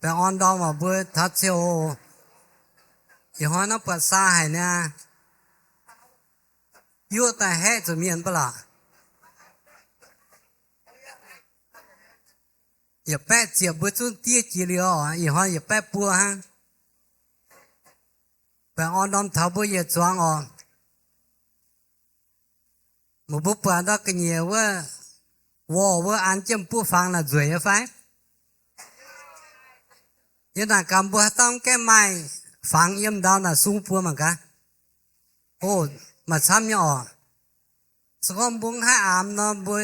Baengh orn ndorm waac mbuo taux ziangh hoc, ih hnoi naaiv buatc saa haic niaa, yuoqv daaih haeqv zuqc mienh mv baac lorqc. Yietc baeqv ziepc mbuo zungv diev jiex liuz oc, ih hnoi yietc baeqv buo hnangv. Baengh orn ndorm taux mbuo yietc zuangx oc. Meih mbuo buatc ndau ga'nyiec wuov, worh wuov an jienv buov fangx naaic nzueic nyei fai? Yie naaic gaax mbuo haaix dauh mv gaengh maaih fangx yiem ndau naaic sung buo mangc gaax. O, maaih camv nyei oc. Se gorngv mbuo mv haih aamx nor, mbuo,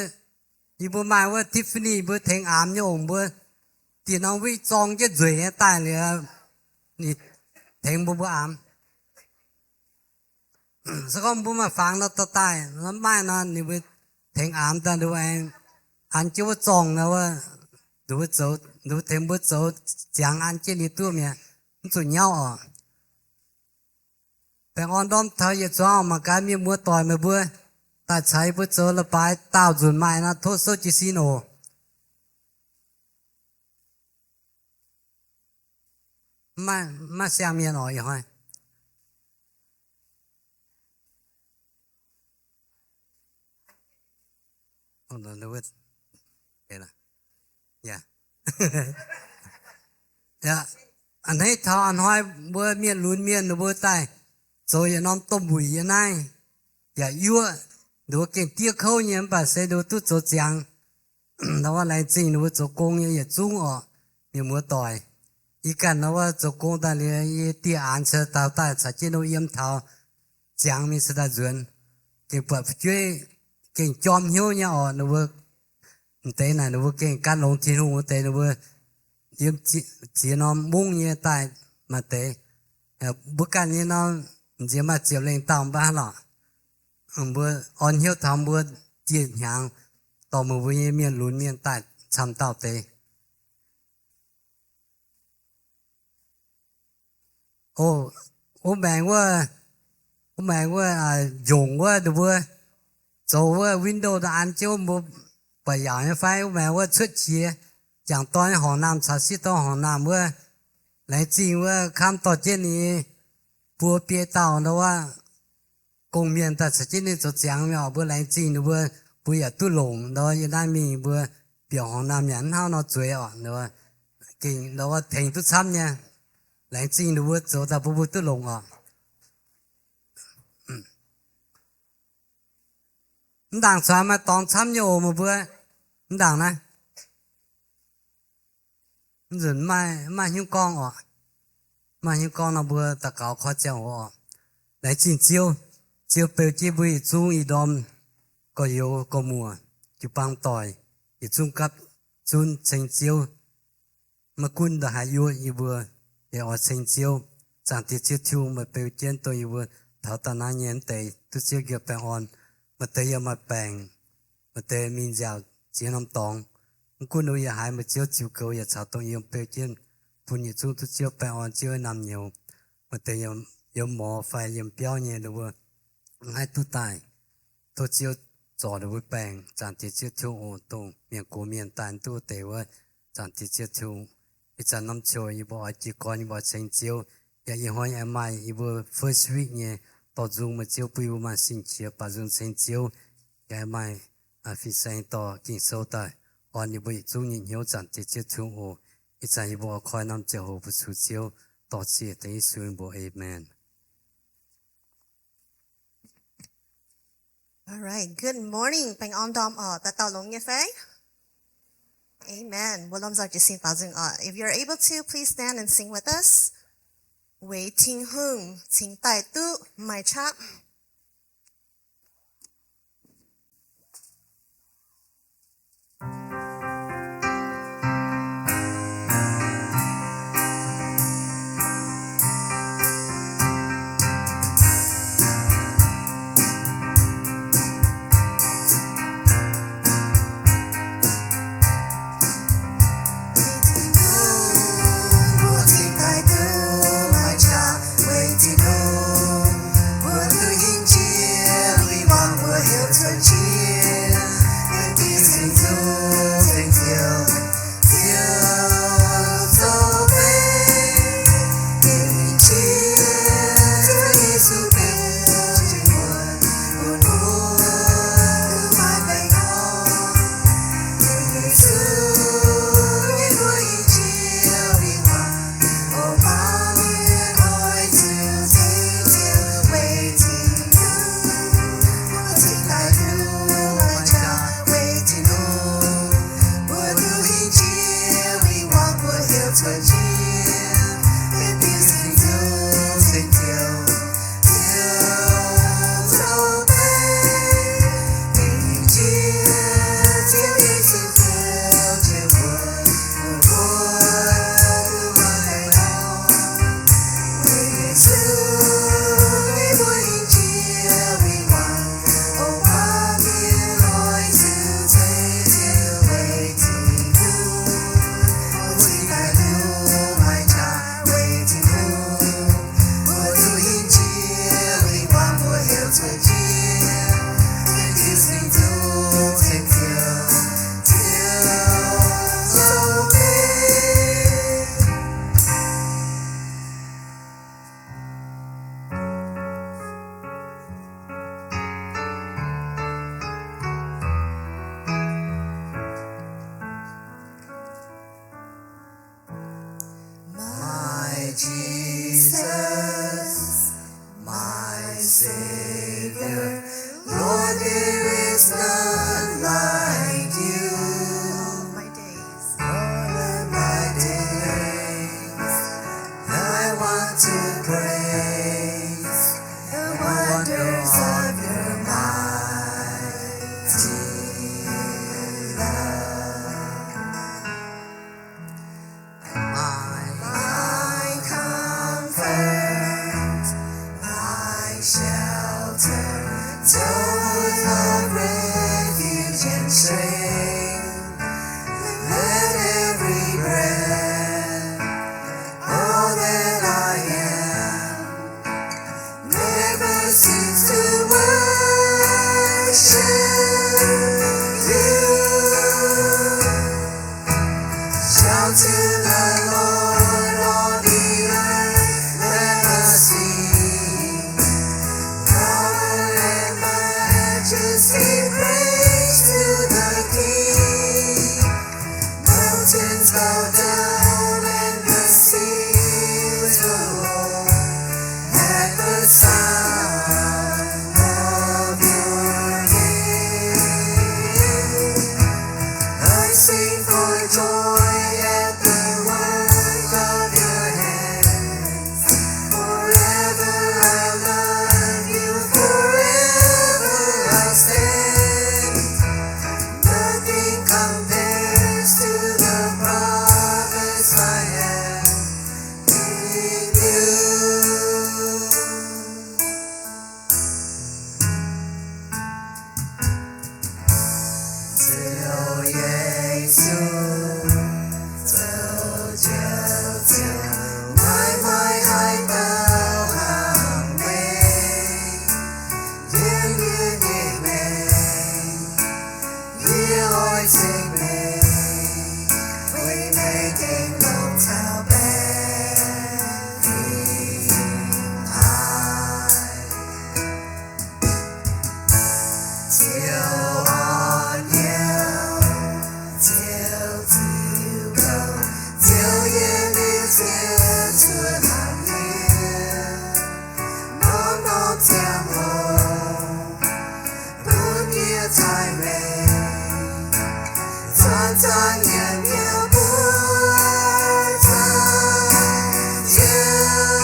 yie mbuo maaih wuov Tiffany mbuo tengx aamx nyei oc, mbuo dieh norm witv zorng jienv nzueic nyei daaih liuz, ninh tengx mbuo mbuo aamx. Se gorngv mbuo maaih fangx nor dorh daaih, nor mv maaih nor ninh mbuo tengx aamx daaih, ninh mbuo aengx an jienv wuov zorng nor, ninh mbuo zoux, ninh mbuo tengx mbuo zoux ziangx an jienv liuz duqv mi'aqv, mv zuqc nyauv oc. Baengh orn ndorm taux yietc zuangx mangc gaax mienh muoz doic meih mbuo daaih caux yie mbuo zoux leiz-baaix daauh nzunc maaih nor tov souv jiez sin oc. Mv maaih siang-mienh oc ih hnoi. A'hneiv taux a'hnoi mbuo mienh lunx mienh ninh mbuo daaih zoux yietc norm domh mbuic yiem naaiv yaac yuoqv, ninh mbuo gengh diev kouv nyei mv baac se ninh mbuo duqv zoux ziangx. Ndau wuov laengz zingh ninh mbuo zoux gong nyei yietc zungv oc, mienh muoz doic. Ih ganh ndau wuov zoux gong daaih liuz, yie dieh aanx caux taux daaih caux jienv ninh mbuo yiem taux ziangx mingh cingx daaih nzuonx, gengh buatc fu'jueiv gengh jorm hnyouv nyei oc. Ninh mbuo m'deix naaic ninh mbuo gengh gan longx Tin-Hungh wuov deix ninh mbuo yiem ziex norm mungv nyei daaih maaih deix. Mbuo ganh nyei nor, m'nziex maaih ziepc lengh dauh mv baac lorqc. Mbuo orn hnyouv taux mbuo dieh hnyangx dorh meih mbuo nyei mienh lunx mienh daaih camv dauh deix. O, wuov maengx wuov, wuov maengx wuov, njongc wuov, ninh mbuo zoux wuov window daaih an jienv wuov, mbuo buatc yaauc nyei fai? Wuov maengx wuov cuotv qiex, jangc dorn nyei horngc naamh caux sieqv dorn horngc naamh wuov, laengz zingh wuov kamv dorh jienv ninh nyei buo biei dauh ndau wuov gong-mienh daaih caux jienv ninh zoux ziangx mi'aqv. Mbuo laengz zingh ninh mbuo, mbuo yaac duqv longc ndau wuov yiem naaiv mingh mbuo bieqc horngc naamh nyanc hnangv nor zueiz oc. Gengh ndau wuov tengx duqv camv nyei. Laengz zingh ninh mbuo zoux daaih bun mbuo duqv longc oc. Mv ndaangc caux maaih dorngx camv nyei oc meih mbuo. Mv ndaangc naaiv. Mv nzunc mv maaih hnyouv gorngv oc. Maaih hnyouv gorngv nor mbuo daux gaux koi ziangh hoc oc. Laengz zingh Ziouv. Ziouv beu jienv mbuo yietc zungv ih ndorm gorx-youz gorx-muoc, jiu-baang doic, yietc zungv gapv zunv ceng Ziouv. Maiv gunv ndongc haaix yuoqv yie mbuo yaac oix ceng Ziouv. Zaangc Diex Ziouv Tin-Hungh, meih beu jienv dongh yie mbuo taux daaih naaiv nyei mv deix duqv Ziouv njoux baengh orn. Maaih deix yaac maaih baengc, maaih deix mingh nziaauc ziex norm dorngx. Mv gunv ninh mbuo yaac haiz meih Ziouv ziux goux yaac caux dongh yiem beu jienv bun yietc zungv duqv Ziouv baengh orn, Ziouv naamh nyouz. Maaih deix yiem morz fai yiem biauv nyei ninh mbuo maiv haih duqv daaih. Tov Ziouv zorc ninh mbuo baengc. Zaangc Diex Ziouv Tin-Hungh oc, dongh mienh gox mienh daaih mv duqv wuov deix wuov, Zaangc Diex Ziouv Tin-Hungh, ih zanc norm ziouc yie mbuo oix jiez gorn, yie mbuo oix ceng Ziouv. Yaac ih hnoi aengx maaih yie mbuo first week nyei dorh nzung, meih Ziouv bun yie mbuo maaih sin-qiex baaux nzung ceng Ziouv. Yaac aengx maaih fin-saeng dorh Ging-Sou daaih orn yie mbuo yietc zungv nyei hnyouv. Zaangc Diex Ziouv Tin-Hungh oc, ih zanc yie mbuo oix koi norm ziangh hoc fu-sux Ziouv, dorh ziex deix Yesu mbuox, Amen. All right, good morning. Baengh orn ndorm oc, daaih dauh longx nyei fai? Amen. Mbuo lomh nzoih jiez sin baaux nzung oc. If you're able to, please stand and sing with us. Weic Tin-Hungh cingx daaih duqv maaih qaqv. My Jesus, my Savior, Lord, there is none like you. All of my days, I want to praise the wonders of your mighty love. My, my comfort, my shelter, tower of refuge and strength. Let every breath, all that I am, never cease to worship you. Shout to the Lord, all the earth, let us sing. Power and majesty, praise to the King. Mountains bow down and the seas roar at the sound of your name. I sing for joy at the work of your hands. Forever I love you, forever I'll stand. Nothing compares to the promise I have in you. Ziouv Yesu, zoux Ziouv, Ziouv maiv maaih haaix dauh hnangv meih. Yiem yie nyei maengc, yie oix ceng meih, weic meih gengh longc caux baeqc fingx haic. Ziouv orn hnyouv, Ziouv ziux gong, Ziouv yiem liuz, Ziouv cuotv hnangv nyei, norm-norm ziangh hoc bun yie cai mengh. Zanc-zanc yiem hnyouv buov caux Ziouv.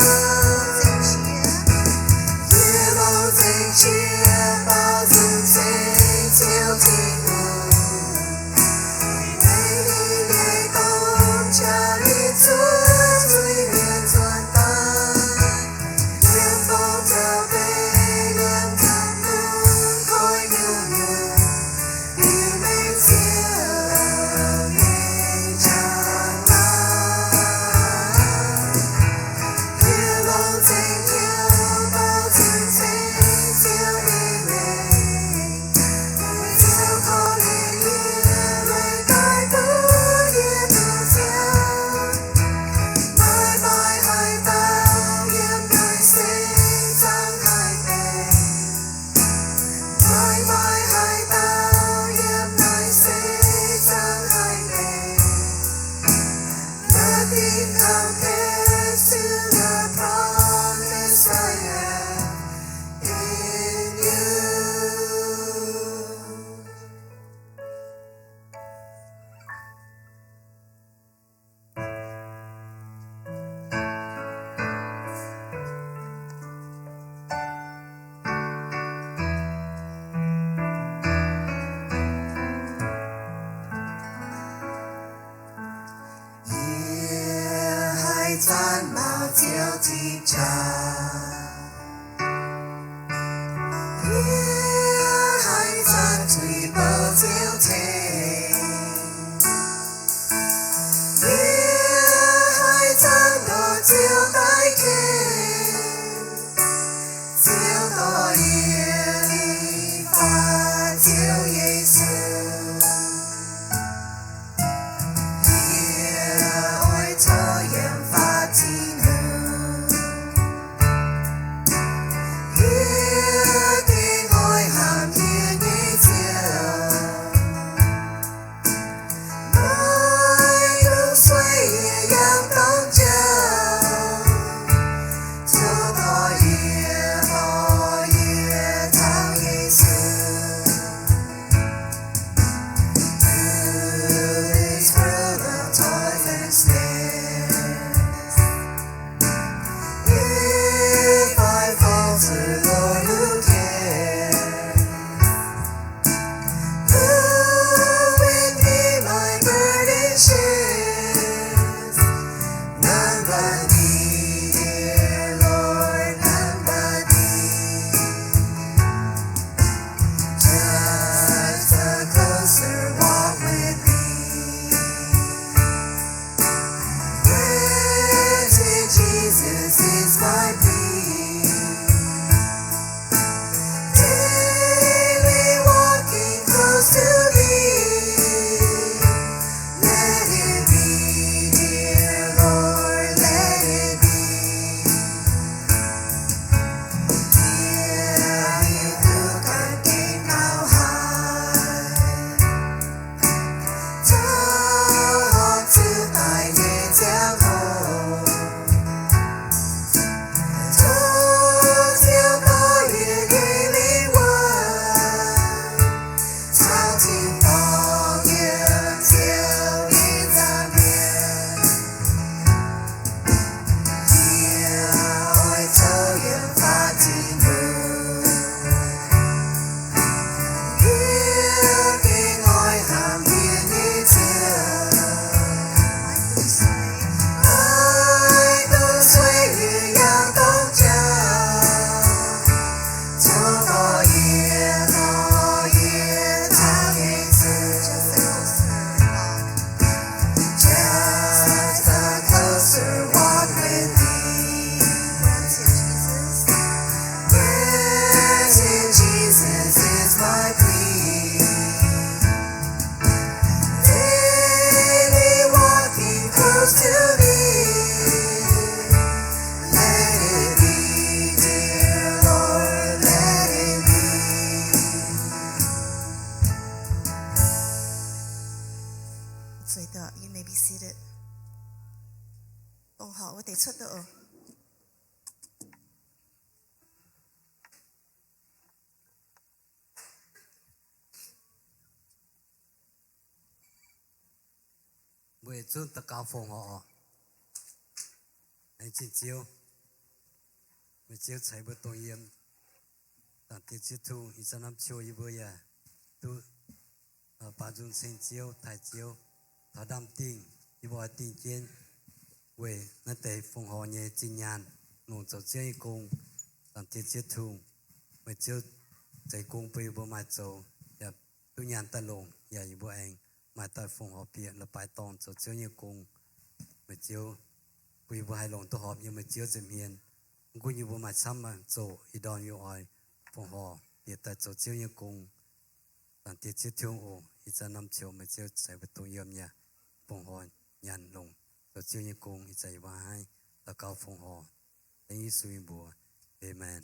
Yie longc nzengc qiex baaux nzung ceng Ziouv Tin-Hungh. Weic naaiv ninh nyei dongh jaax ninh zuov zuiz-mienh nzuonx daaih. Liemh fong caux beiv, liemh ganh lunx koiv nyungc-nyungc. Maiv maaih haaix dauh yiem naaiv seix zaangc haic meih. Nothing compares to the promise I have in you. Zanc mauv Ziouv zipv jaax. Yie haiz zanc tuix bouh Ziouv ceng. Yie haiz zanc lorz Ziouv daaih ken. Ziouv dorh yie li faah Ziouv Yesu. Yie oix coux yiem faah Tin-Hungh. Yie gengh oix hnamv yie nyei Ziouv. Maiv dungx sueih yie yangh dorng jauv. Ziouv dorh yie, dorh yie taux Yesu. Through this world of toils and snares, if I falter, Lord, who cares? Who with me my burden shares? None but thee, dear Lord, none but thee. Just a closer walk with thee. Granted, Jesus is my plea. Daily walking close to thee. Let it be, dear Lord, let it be. Yie hiuv duqv ganh gengh gauh haic. Taux horpc zuqc daaih nyei ziangh hoc, tov Ziouv dorh yie nyei lingh wuonh caux tin-dorngh yiem Ziouv nyei nza'hmien. Yie oix coux yiem faah Tin-Hungh. Yie gengh oix hnamv yie nyei Ziouv. Maiv dungx sueih yie yangh dorng jauv. Tov dorh yie, dorh yie taux Yesu. Just a closer walk with thee. Granted, Jesus is my plea. Daily walking close to thee. Let it be, dear Lord, let it be. 坐一坐, you may be seated. Fongc horc wuov deix cuotv duqv oc. Mbuo zunv daux gaux fongc horc oc. Laengz zingh Ziouv, meih Ziouv ceix mbuo dongh yiem. Zaangc Diex Ziouv Tin-Hungh, ih zanc norm ziouc yie mbuo yaac duqv baaux nzung ceng Ziouv, taaih Ziouv, taux ndaamv-dingh yie mbuo oix dingh jienv weic naaiv deix fongc horc nyei zinh nyaanh longc zoux Ziouv nyei gong. Zaangc Diex Ziouv Tin-Hungh, meih Ziouv zeix gong bun yie mbuo maaih zoux, yaac duqv nyaanh daaih longc, yaac yie mbuo aengx maaih daaih fongc horc bieqc la'baaix dorngh zoux Ziouv nyei gong. Meih Ziouv bun yie mbuo haih longc duqv horpc yiem meih Ziouv nza'hmien. Mv gunv yie mbuo maaih camv maaih zoqc, ih ndorm yie mbuo oix fongc horc bieqc daaih zoux Ziouv nyei gong. Zaangc Diex Ziouv Tin-Hungh oc, ih zanc norm ziouc meih Ziouv ceix mbuo dongh yiem yaac fongc horc nyaanh longc zoux Ziouv nyei gong. Ih zanc yie mbuo haiz daux gaux fongc horc dengv Yesu nyei mbuox. Aamen.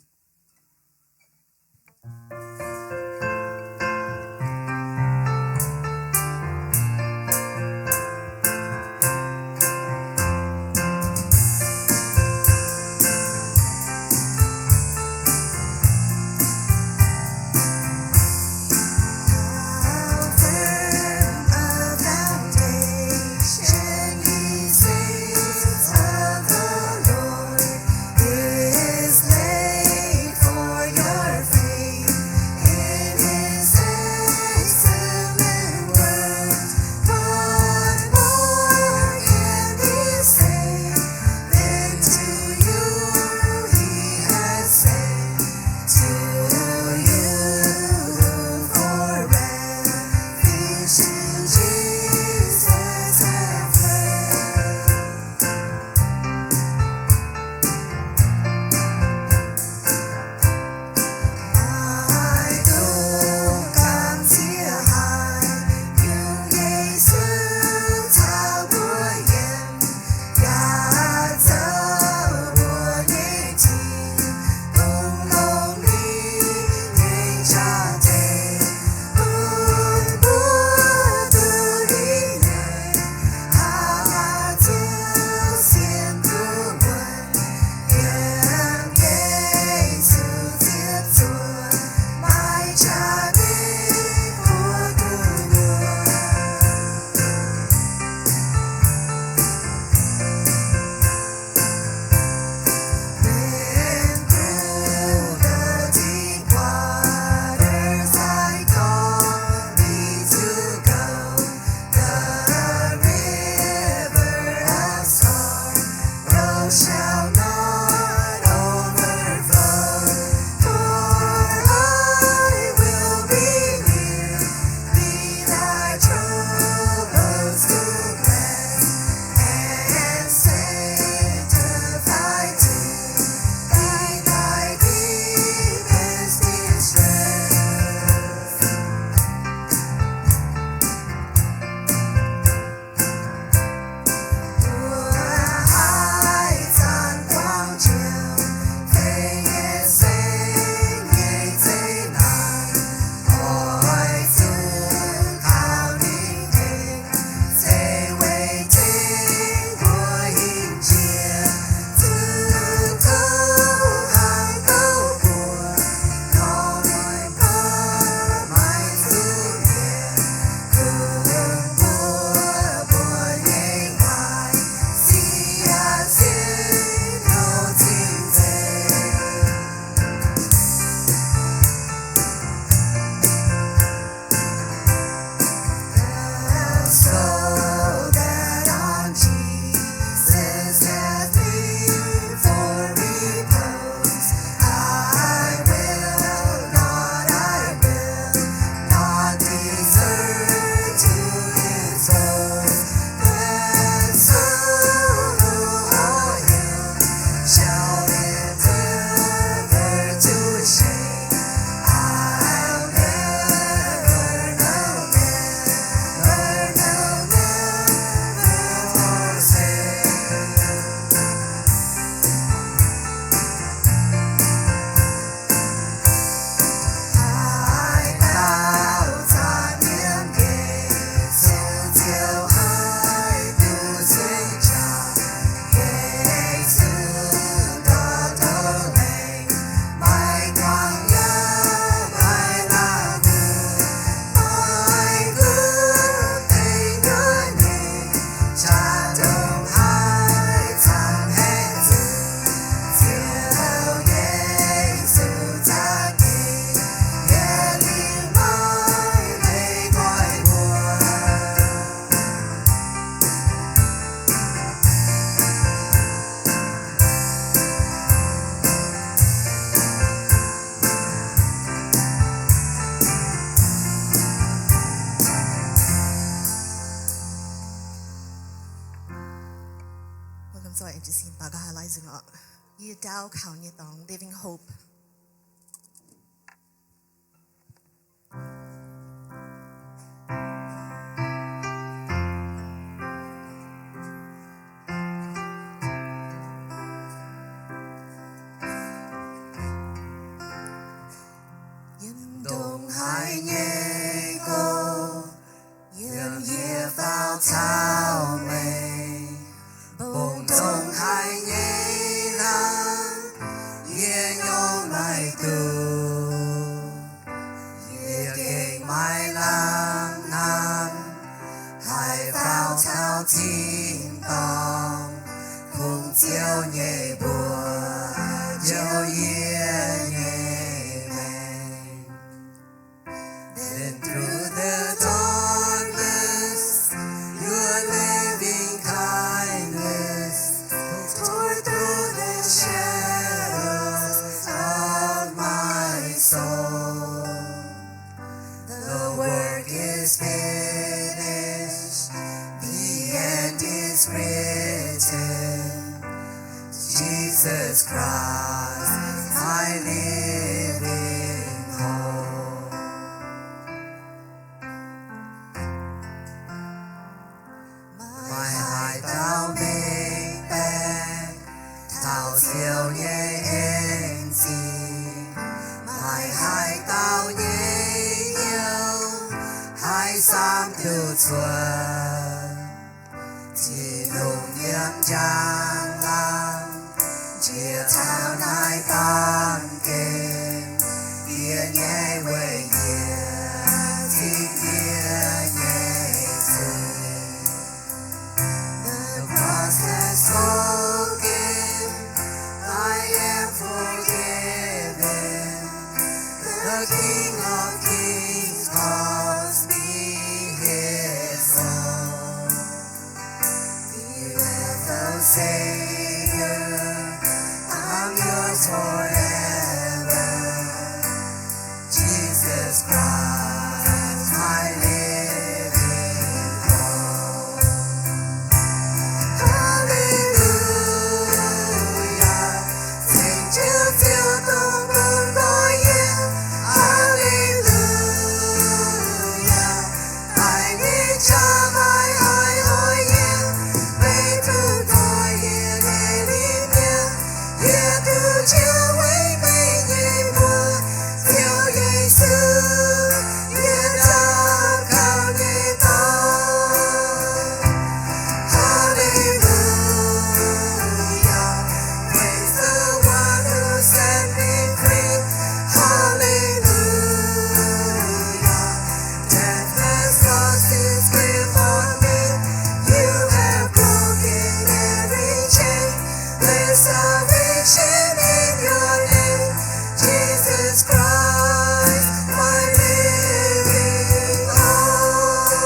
Sorry, I just seen bug eyes and all. Yie ndau kaux nyei dorngx, Living Hope. Yiem ndongc haaix nyei gouv, yiem yie faaux caux meih. Mbong ndongc haaix nyei hnangv, yie nyorx maiv duqv. Yie gengh maiv lamh hnamv, haih faaux caux tin-dorngh, kungx Ziouv nyei mbuox jouh yie nyei maengc. Then through the darkness, your loving kindness tore through the shadows of my soul. The work is finished, the end is written. Jesus Christ, my living hope. Meih haaix dauh mengh baeqc taux Ziouv nyei en-zingh? Meih haaix dauh nyei hnyouv haih samv duqv cuotv? Tin-Hungh yiem njang-laangc njiec taux naaiv baamh gen, yie nyei weic yie zipv yie nyei zuiz. The cross has spoken, I am forgiven. The King of Kings calls me his own. Beloved Savior, I'm yours forever. Jesus Christ, my living hope. Hallelujah. Ceng Ziouv, Ziouv dongh bun nqoi yie. Hallelujah. Daaih nyei qaqv maaih oix oix yie, meih duqv nzoih yie nyei lingh mienh. Yie duqv njoux weic meih nyei mbuox, Ziouv Yesu, yie daux gaux nyei dorngx. Hallelujah. Praise the one who set me free. Hallelujah. Death has lost its grip on me. You have broken every chain. There's salvation in your name, Jesus Christ, my living hope.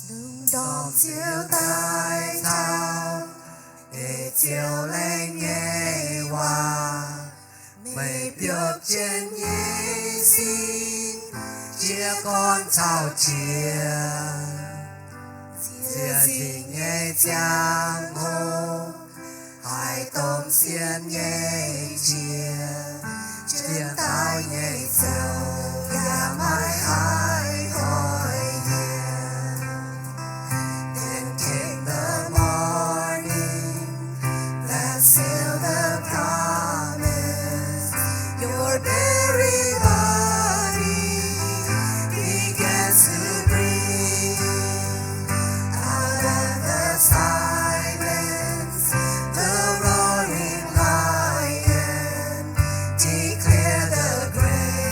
Lungh ndorm Ziouv daaih taux, ei Ziouv lengh nyei waac, meih biopv jienv nyei sin, jiez gorn caux jiex. Ziec nzingc nyei ziangh hoc, haiz dongh sienx nyei jiex, jiex daaih nyei zoux yaac maiv haih hoic yienx. Then came the morning that sealed the promise. Your buried body begins to breathe. Out of the silence, the roaring lion declared the grave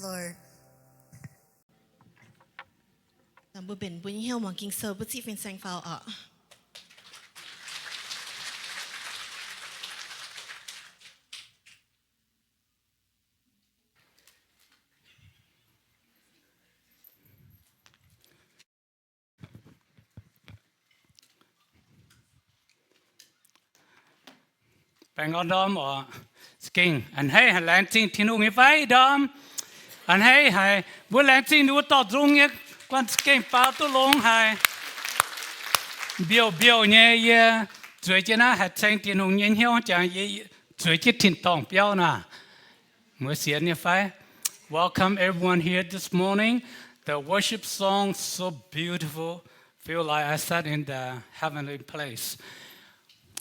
Lord. Mbuo benx mbuo nyei hnyouv muangx Ging-Sou butv ziqv fin-saeng faaux oc. Baengh orn ndorm oc. Za'gengh a'hneiv haic, laengz zingh Tin-Hungh nyei fai ndorm. A'hneiv haic, mbuo laengz zingh ninh mbuo dorh nzung nyei guanh za'gengh baaux duqv longx haic. Mbiouh mbiouh nyei yie zueiz jienv naaiv haih ceng Tin-Hungh nyei hnyouv jangx yie zueiz jienv tin-dorngh biauv naaic. Mbuo sienx nyei fai? Welcome everyone here this morning. The worship song so beautiful. Feel like I sat in the heavenly place.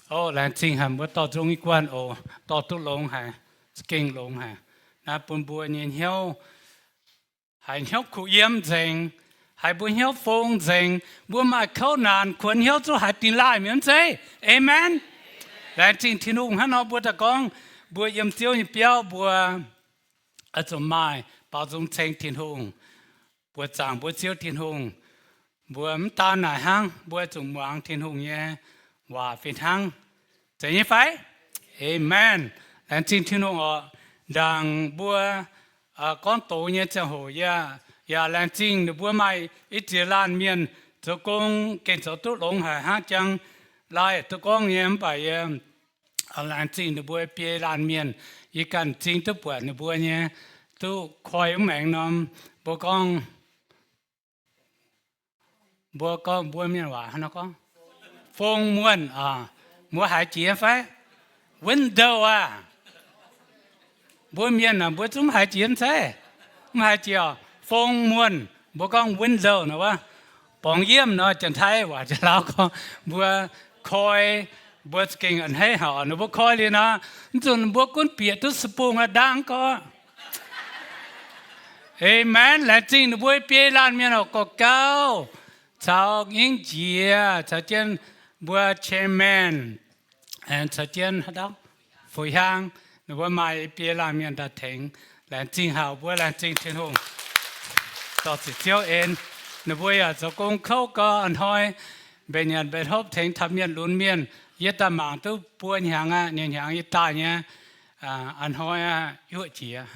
O, laengz zingh haic mbuo dorh nzung nyei guanh oc, dorh duqv longx haic, za'gengh longx haic. Naaiv bun mbuo nyei hnyouv haiz hnyouv kuh yiem nzengc, haiz mbuo hnyouv fong nzengc, mbuo maaih kouv naanc kuonx hnyouv zuqc haiz dingh laaih mi'aqv zeiv. Amen. Laengz zingh Tin-Hungh. Hnangv nor mbuo daaih gorngv, mbuo yiem Ziouv nyei biauv mbuo oix zuqc maaih baaux nzung ceng Tin-Hungh, mbuo zaangc mbuo Ziouv Tin-Hungh. Mbuo mv daan naaic hnangv, mbuo zuqc muangx Tin-Hungh nyei waac fih hnangv. Zeiz nyei fai? Amen. Laengz zingh Tin-Hungh oc. Ndaangc mbuo gorngv doz nyei ziangh hoc yie yaac laengz zingh ninh mbuo maaih i ziex laanh mienh zoux gong gengh zoux duqv longx haic hnangv jangx laaih duqv gorngv nyei, mv baac yie laengz zingh ninh mbuo biei laanh mienh. Yie ganh m'zing duqv buatc ninh mbuo nyei, duqv koi mv maengx norm. Mbuo gorngv, mbuo gorngv mbuo mienh waac hnangv nor gorngv, fong muonh. Mbuo haiz jiex fai? Window aah. Mbuo mienh aah, mbuo zungv haiz jiex mv zeiz? Mv haiz jiex oc. Fong muonh mbuo gorngv window nor wuov. Borngz yiemv nor, Janx-Taiv waac, Janx-Lauv gorngv mbuo koi, mbuo za'gengh a'hneiv haic oc. Ninh mbuo koi liuz nor, mv zuqc ninh mbuo gunv bieqc duqv sipung aqv, ndaangc gorqv. Amen. Laengz zingh ninh mbuo biei laanh mienh oc, gorx-gauv caux nyingv jiex caux jienv mbuo chairman, caux jienv haaix dauh, fu-hiaang, ninh mbuo maaih biei laanh mienh daaih tengx. Laengz zingh haic, mbuo laengz zingh Tin-Hungh. Dorh ziqc Ziouv en. Ninh mbuo yaac zoux gong kouv gau, a'hnoi mbenc nyanc mbenc hopv tengx taux mienh lunx mienh. Yie daaih mangc duqv buo hnyangx aqv, nyei hnyangx yie daaih nyei, a'hnoi yuoqv jiex.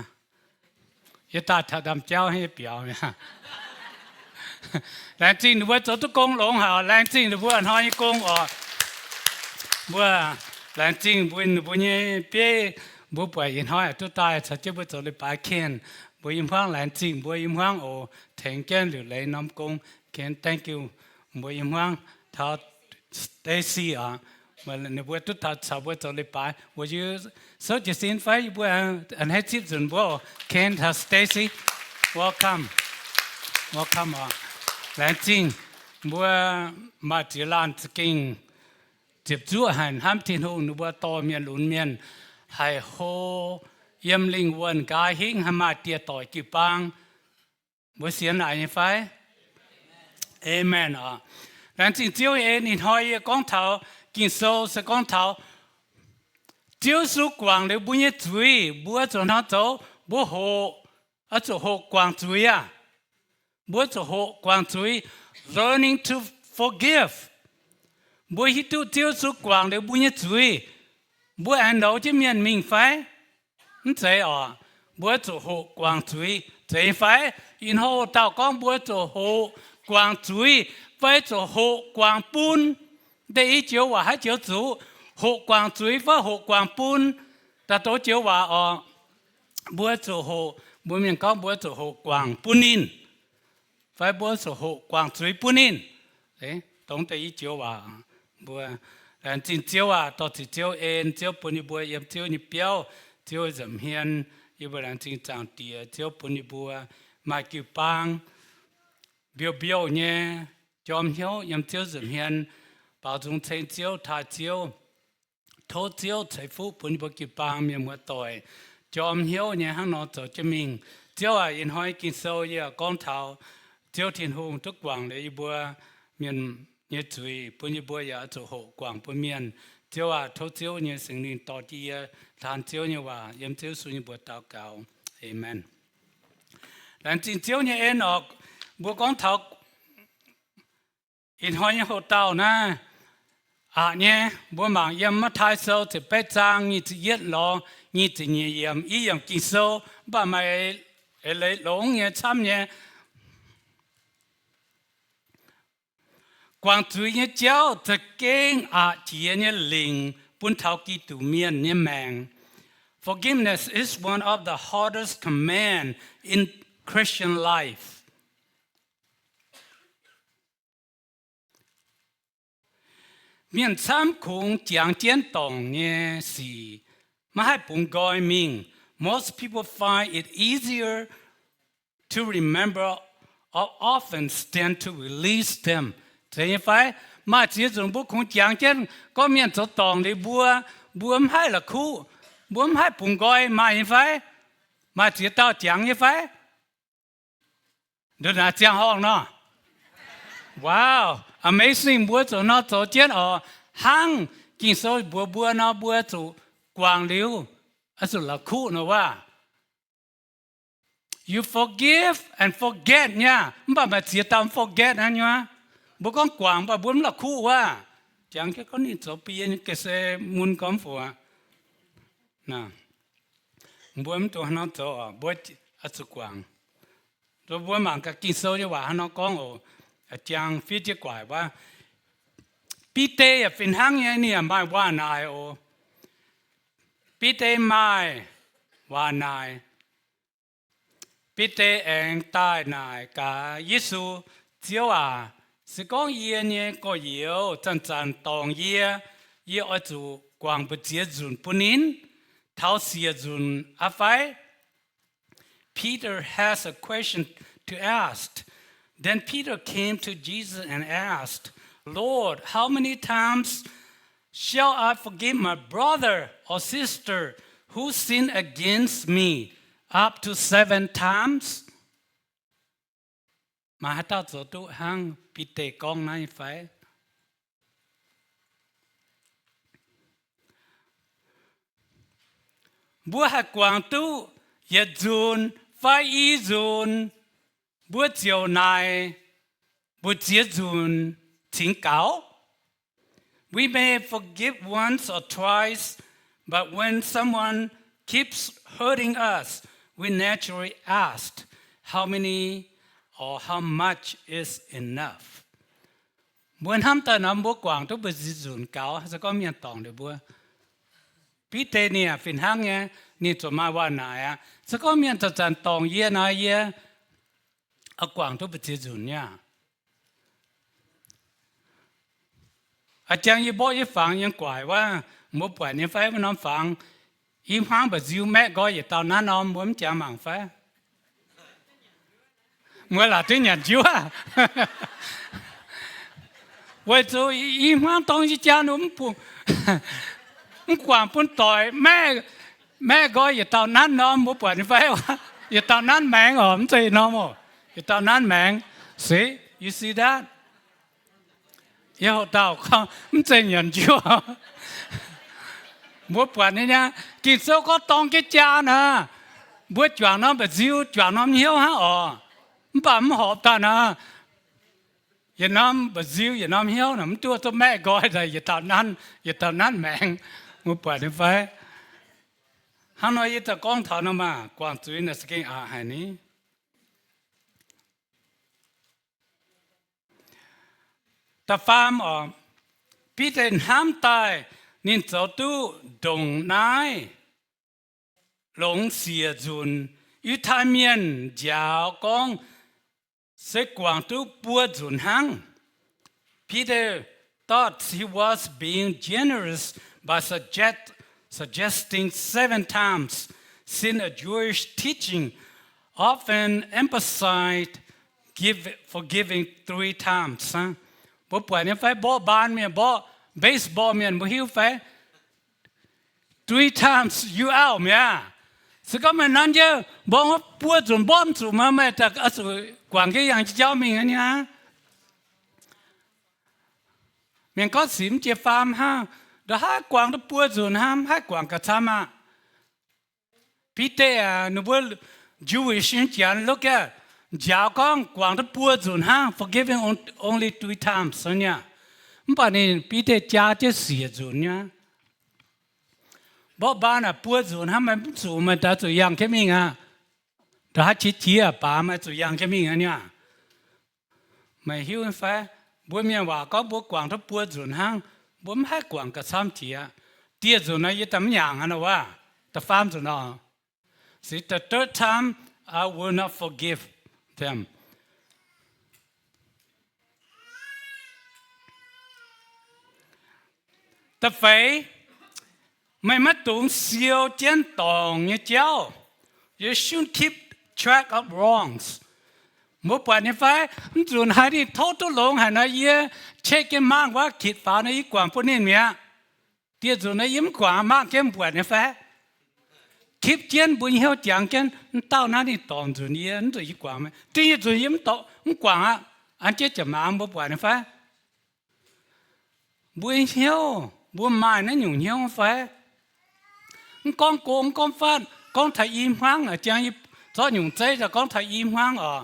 Yie daaih taux ndaamv-jauv nyei biaux mi'aqv. Laengz zingh ninh mbuo zoux duqv gong longx haic. Laengz zingh ninh mbuo a'hnoi nyei gong oc. Mbuo laengz zingh mbuo, ninh mbuo nyei bieiv, mbuo buatc ih hnoi duqv daaih caux jienv mbuo zoux leiz-baaix. Ken, mbuo yiem hmuangv. Laengz zingh mbuo yiem hmuangv oc, tengx jienv liuc leiz norm gong. Ken, thank you. Mbuo yiem hmuangv. Taux Stacy oc, ninh mbuo duqv taux caux mbuo zoux leiz-baaix. Mbuo yie souv jiez sin fai yie mbuo a'hneiv zipv nzunc mbuo oc. Ken taux Stacy, welcome. Welcome oc. Laengz zingh mbuo maaih ziex laanh za'gengh ziepc zuoqv haic hnamv Tin-Hungh, ninh mbuo dorh mienh lunx mienh haih hlo yiem lingh wuonh nqa'haav hingv haih maaih dieh doic jiu-baang. Mbuo sienx naaic nyei fai? Amen oc. Laengz zingh Ziouv en. Ih hnoi yie gorngv taux Ging-Sou se gorngv taux Ziouv Yesu guangc liuz mbuo nyei zuiz, mbuo zuqc hnangv zoux, mbuo hoqc, oix zuqc hoqc guangc zuiz aqv. Mbuo zuqc hoqc guangc zuiz, learning to forgive. Mbuo hiuv duqv Ziouv Yesu guangc liuz mbuo nyei zuiz, mbuo aengx nouz jienv mienh mingh fai? Mv zeiz oc. Mbuo zuqc hoqc guangc zuiz. Zeiz fai? Ih hnoi dauh gorngv mbuo zuqc hoqc guangc zuiz fai zuqc hoqc guangc bun. Deix i joux waac haaix joux zuqc? Hoqc guangc zuiz fai hoqc guangc bun? Da'douv joux waac oc. Mbuo zuqc hoqc, mbuo mienh gorngv mbuo zuqc hoqc guangc bun ninh, fai mbuo zuqc hoqc guangc zuiz bun ninh. Dongh deix i joux waac. Mbuo laengz zingh Ziouv aac, dorh ziqc Ziouv en, Ziouv bun yie mbuo yiem Ziouv nyei biauv, Ziouv nza'hmien, yie mbuo laengz zingh Zaangc Diex, Ziouv bun yie mbuo maaih jiu-baang mbiouh mbiouh nyei jorm hnyouv yiem Ziouv nza'hmien, baaux nzung ceng Ziouv, taaih Ziouv. Tov Ziouv ceix fuqv bun yie mbuo jiu-baang mienh muoz-doic jorm hnyouv nyei hnangv nor zoux jienv mingh. Ziouv aac, ih hnoi Ging-Sou yie gorngv taux Ziouv Tin-Hungh duqv guangc liuz yie mbuo mienh nyei zuiz, bun yie mbuo yaac oix zuqc hoqc guangc bun mienh. Ziouv aac, tov Ziouv nyei Singx Lingh dorh jienv yie taan Ziouv nyei waac. Yiem Ziouv Yesu nyei mbuox daux gaux. Aamen. Laengz zingh Ziouv nyei en oc. Mbuo gorngv taux ih hnoi nyei hoc-dauh naaiv, aqc nyei, mbuo mangc yiem Matv^taai Sou ziepc betv zaang nyic ziepc yietv lorz nyic ziepc nyeic yiemc, i yiemc Ging-Sou, mv baac maaih eix leiz longx nyei camv nyei. Guangc zuiz nyei jauv za'gengh aqc jiex nyei lingc bun taux Giduc mienh nyei maengc. Forgiveness is one of the hardest command in Christian life. Mienh camv kungx jangx jienv dorngc nyei sic, maiv haih bungx nqoi mingh. Most people find it easier to remember offenses than to release them. Zeiz nyei fai? Maaih ziex nzunc mbuo kungx jangx jienv gorngv mienh zoux dorngc liuz mbuo, mbuo mv haih la'kuqv, mbuo mv haih bungx nqoi, maaih nyei fai? Maaih ziex dauh jangx nyei fai? Ndongc naaic ziangh horngh nor. Wow, amazing, mbuo zuqc nor zoux jienv oc. Hnangv Ging-Sou mbuox mbuo nor, mbuo zuqc guangc liuz, oix zuqc la'kuqv nor wuov. You forgive and forget nyei, mv baac maaih ziex dauh mv forget aqv nyei. Mbuo gorngv guangc, mv baac mbuo mv la'kuqv wuov. Jangx jienv gorngv ninh zoux bun yie nyei ga'sie mun gormx fuoqc. Mbuo mv dungx haaix nor zoux, mbuo oix zuqc guangc. Mbuo mangc gaax Ging-Sou nyei waac haaix nor gorngv oc. Jangx fiev jienv guaic wuov. Bide yaac fih hnangv nyei, ninh yaac maaih waac-naaic oc. Bide maaih waac-naaic. Bide aengx daaih naaic gaax Yesu, Ziouv aac, se gorngv yie nyei gorx-youz zanc-zanc dorngc yie, yie oix zuqc guangc mbu'ziex nzunc bun ninh? Taux siec nzunc aqv fai? Peter has a question to ask. Then Peter came to Jesus and asked, Lord, how many times shall I forgive my brother or sister who sin against me? Up to seven times? Maaih haaix dauh zoux duqv hnangv Bide gorngv naaiv fai? Mbuo haih guangc duqv yietc nzunc fai i nzunc, mbuo ziouc naaic mbu'ziex nzunc cingx gaux. We may forgive once or twice, but when someone keeps hurting us, we naturally ask, how many or how much is enough? Mbuo hnamv daaih nor, mbuo guangc duqv mbu'ziex nzunc gaux, se gorngv mienh dorngc liuz mbuo. Bide ninh fih hnangv nyei, ninh ziouc maaih waac-naaic aqv. Se gorngv mienh zanc-zanc dorngc yie nor, yie oix guangc duqv mbu'ziex nzunc nyei aqv. A'jang yie mborqv yie fangx yiem guaic wuov, mbuo buatc nyei fai wuov norm fangx, i hmuangv mba'nziu maeqv nqoi yietc dauh nanv norm, mbuo mv jangx mangc fai? Mbuo laaic duqv nyanc njuov. Weic zuqc i hmuangv dorng nyei jaa mv guangc bun doic, maeqv nqoi yietc dauh nanv norm, mbuo buatc nyei fai? Yietc dauh nanv maengx oc, mv zeiz norm oc, yietc dauh nanv maengx. See, you see that? Yie hoc dauh gorngv mv zeiz nyanc njuov. Mbuo buatc nyei aqv, Ging-Sou gorngv dorng jienv jaa naaic, mbuo juangc norm mba'nziu, juangc norm hnyouv hnangv oc. Mv baac mv horpc daaih naaic, yietc norm mba'nziu, yietc norm hnyouv naaic, mv duqv zuqc maeqv nqoi daaih yietc dauh nanv, yietc dauh nanv maengx. Mbuo buatc nyei fai? Hnangv nor yie daaih gorngv taux nor maah, guangc zuiz naaic za'gengh aqc haic ni. Da'faam oc, Bide hnamv daaih ninh zoux duqv ndongc naaiv longx siec nzunc. Yiutai Mienh njaaux gorngv se guangc duqv buo nzunc hnangv. Peter thought he was being generous by suggest, suggesting seven times, since a Jewish teaching often emphasized give, forgiving three times. Mbuo buatc nyei fai, mborqv mbaan mienh, mborqv baseball mienh, mbuo hiuv fai? Three times you out mi'aqv. Se gorngv meih nanv jienv mborqv buo nzunc mborqv mv zuqc, meih zuqc guangc jienv yangh jauv mingh nyei aqv. Mienh gorngv sic mv jiex faam hnangv, ndongc haaix guangc duqv buo nzunc hnangv, mv haih guangc gauh camv aqv. Bide aac, ninh mbuo Jewish nyei janx look at, njaaux gorngv guangc duqv buo nzunc hnangv, forgiving only three times nyei. Mv baac ninh Bide jaa jienv siec nzunc nyei. Mborqv mbaan aac, buo nzunc hnangv, meih mv zuqc, meih daaih zuqc yangh jienv mingh aqv. Ndongc haaix qiex jiez baac meih zuqc yangh jienv mingh aqv nyei. Meih hiuv nyei fai? Mbuo mienh waac gorngv mbuo guangc duqv buo nzunc hnangv, mbuo mv haih guangc gauh camv jiex. Dieh nzunc nor yie daaih mv nyaangc aqv nor wuov, da'faam nzunc nor. See, the third time I will not forgive them. Da'feix, meih maiv dungx siou jienv dorngc nyei jauv. You shouldn't keep track of wrongs. Mbuo buatc nyei fai? Mv nzunc haaix ninh tov duqv longx haic nor, yie check jienv mangc wuov, kitc faaux nor yie guangc bun ninh mi'aqv. Dieh nzunc nor yie mv guangc, mangc jienv, buatc nyei fai? Keep jienv mbuo nyei hnyouv, jangx jienv, mv dauh naaiv ninh dorngc nzunc yie, mv nzunc yie guangc, da'nyeic nzunc yie mv guangc aqv. An jienv jiex maaz, mbuo buatc nyei fai? Mbuo nyei hnyouv, mbuo maaih naaiv nyungc hnyouv fai? Mv gorngv go, mv gorngv fatv, gorngv taux i hmuangv, jang yie zorqv nyungc zeiv daaih gorngv taux i hmuangv oc.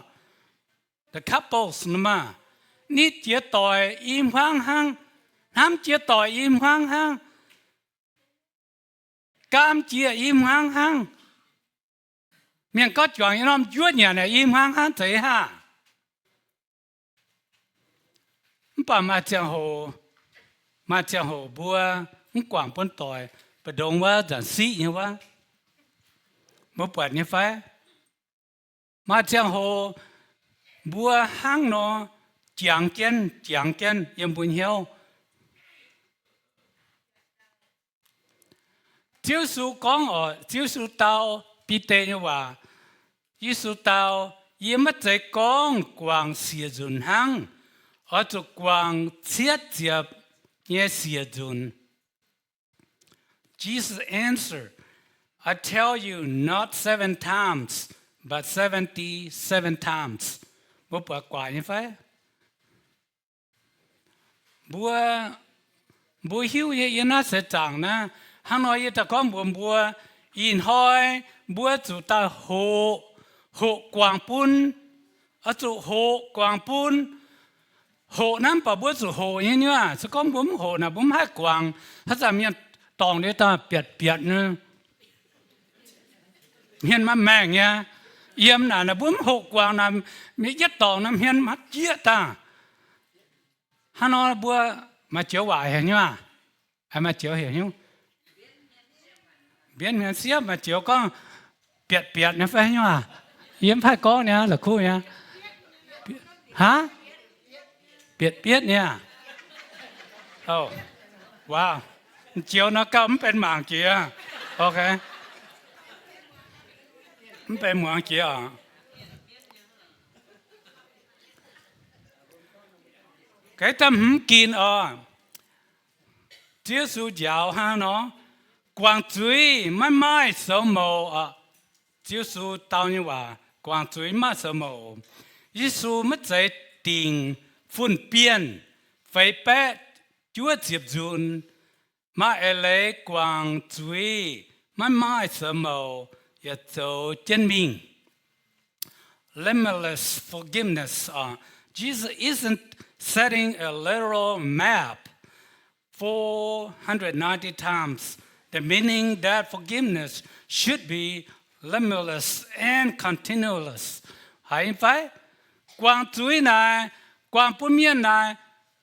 The couples, nitv jiex doic i hmuangv hnangv, hnamv jiex doic i hmuangv hnangv, gaam jiex i hmuangv hnangv. Mienh gorngv juangc nyei norm njuov nyanc i hmuangv hnangv, zeiz haah? Mv baac maaih ziangh hoc, maaih ziangh hoc mbuo mv guangc bun doic, mbu'ndongx wuov nzanc siqv nyei wuov. Mbuo buatc nyei fai? Maaih ziangh hoc mbuo hnangv nor jangx jienv, jangx jienv yiem mbuo hnyouv. Ziouv Yesu gorngv oc, Ziouv Yesu dau Bide nyei waac, Yesu dau, Yie maiv zeiz gorngv guangc siec nzunc hnangv, oix zuqc guangc cietv ziepc nyei siec nzunc. Jesus answered, I tell you, not seven times, but seventy-seven times. Mbuo buatc guaax nyei fai? Mbuo, mbuo hiuv nyei, yie naaiv seix zaangc naaiv, hnangv nor yie daaih gorngv mbuox mbuo, ih hnoi mbuo zuqc daaih hoqc, hoqc guangc bun, oix zuqc hoqc guangc bun. Hoqc naaiv mv baac mbuo zuqc hoqc nyei nyuoz. Se gorngv mbuo mv hoqc naaic, mbuo mv haih guangc. Haaix zanc mienh dorngc liuz daaih biatc biatc nyei, hmien maiv maengh nyei. Yiem naaic, naaic mbuo mv hoqc guangc naaic, mienh yietv dorngc naaic hmien maiv jieqv daaih. Hnangv nor mbuo maaih joux waac heuc nyuoz, maaih joux heuc nyuoz, mbienv hmien siepv, maaih joux gorngv biatc biatc nyei fai nyuoz. Yie mv haih gorngv nyei, la'kuqv nyei. Haa? Biatc bietv nyei aac? Wow, joux nor gauh mv benx mangc jiex. Ok, mv benx muangx jiex oc. Ga'naaiv da'hmz ginc oc. Ziouv Yesu njaaux hnangv nor, guangc zuiz maiv maaih soux mouc oc. Ziouv Yesu dau nyei waac, guangc zuiz maiv maaih soux mouc. Yesu maiv zeiz dingc fun-bienh feix baeqv juov ziepc nzunc. Maaih eix leiz guangc zuiz maiv maaih soux mouc yaac zoux jienv mingh. Limitless forgiveness. Jesus isn't setting a literal map four hundred ninety times, the meaning that forgiveness should be limitless and continuous. Haiz fai? Guangc zuiz naaic, guangc bun mienh naaic,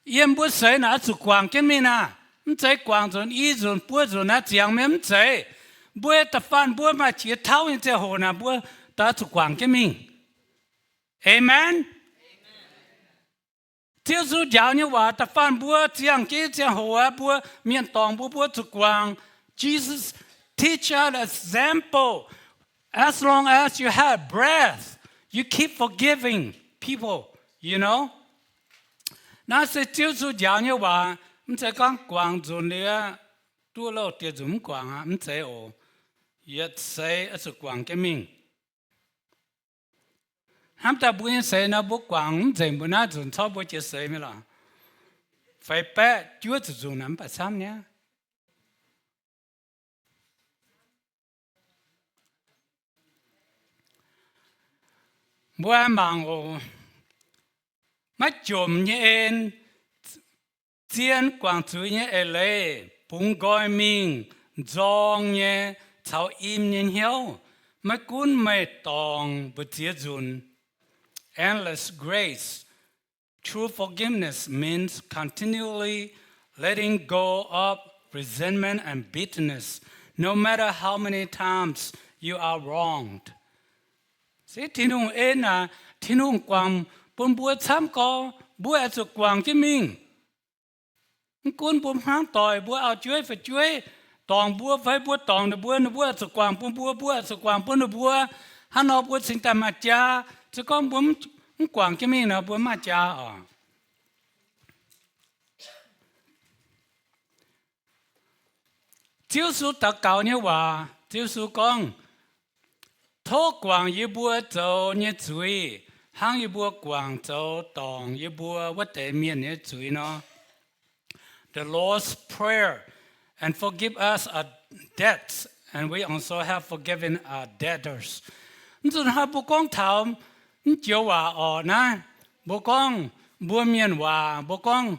yiem mbuo seix naaic oix zuqc guangc jienv mingh aac. Mv zeiz guangc nzunc i nzunc buo nzunc naaiv ziangx mienh, mv zeiz. Mbuo da'faanh mbuo maaih jiex tauv nyei ziangh hoc naaic, mbuo daaih oix zuqc guangc jienv mingh. Aamen. Ziouv Yesu njaaux nyei waac da'faanh mbuo ziangh jienv ziangh hoc aqv, mbuo mienh dorngc mbuo, mbuo zuqc guangc. Jesus teach us example. As long as you have breath, you keep forgiving people, you know. Naaiv se Ziouv Yesu njaaux nyei waac, mv zeiz gorngv guangc nzunc liuz, duqv louh dieh nzunc mv guangc aqv, mv zeiz oc. Yietc seix oix zuqc guangc jienv mingh. Hnamv daaih mbuo nyei seix nor, mbuo guangc mv nzengc mbuo naaiv nzunc, corc mbuo jiex seix mingh lorqc. Feix baeqv juov ziepc nzunc naaic mv baac camv niaa. Mbuo mangc oc, maiv jomc nyei en, zien guangc zuiz nyei eix leiz, bungx nqoi mingh nzorng nyei caux im nyei hnyouv, maiv gunv meih dorngc mbu'ziex nzunc. Endless grace. True forgiveness means continually letting go of resentment and bitterness, no matter how many times you are wronged. Se Tin-Hungh en aac, Tin-Hungh guangc bun mbuo camv gorx, mbuo oix zuqc guangc jienv mingh. Mv gunv mbuo hmuangv doic, mbuo auv-jueiv fu'jueiv dorngc mbuo fai mbuo dorngc ninh mbuo, ninh mbuo oix zuqc guangc bun mbuo, mbuo oix zuqc guangc bun ninh mbuo. Hnangv nor mbuo cingx daaih maaih jaa. Se gorngv mbuo mv guangc jienv mingh nor, mbuo maaih jaa oc. Ziouv Yesu daux gaux nyei waac, Ziouv Yesu gorngv, Tov guangc yie mbuo zoux nyei zuiz, hnangv yie mbuo guangc zoux dorngc yie mbuo wuov deix mienh nyei zuiz nor. The Lord's Prayer, and forgive us our debts, and we also have forgiven our debtors. Mv zuqc hnoi mbuo gorngv taux mv joux waac orqc naaiv, mbuo gorngv mbuo mienh waac, mbuo gorngv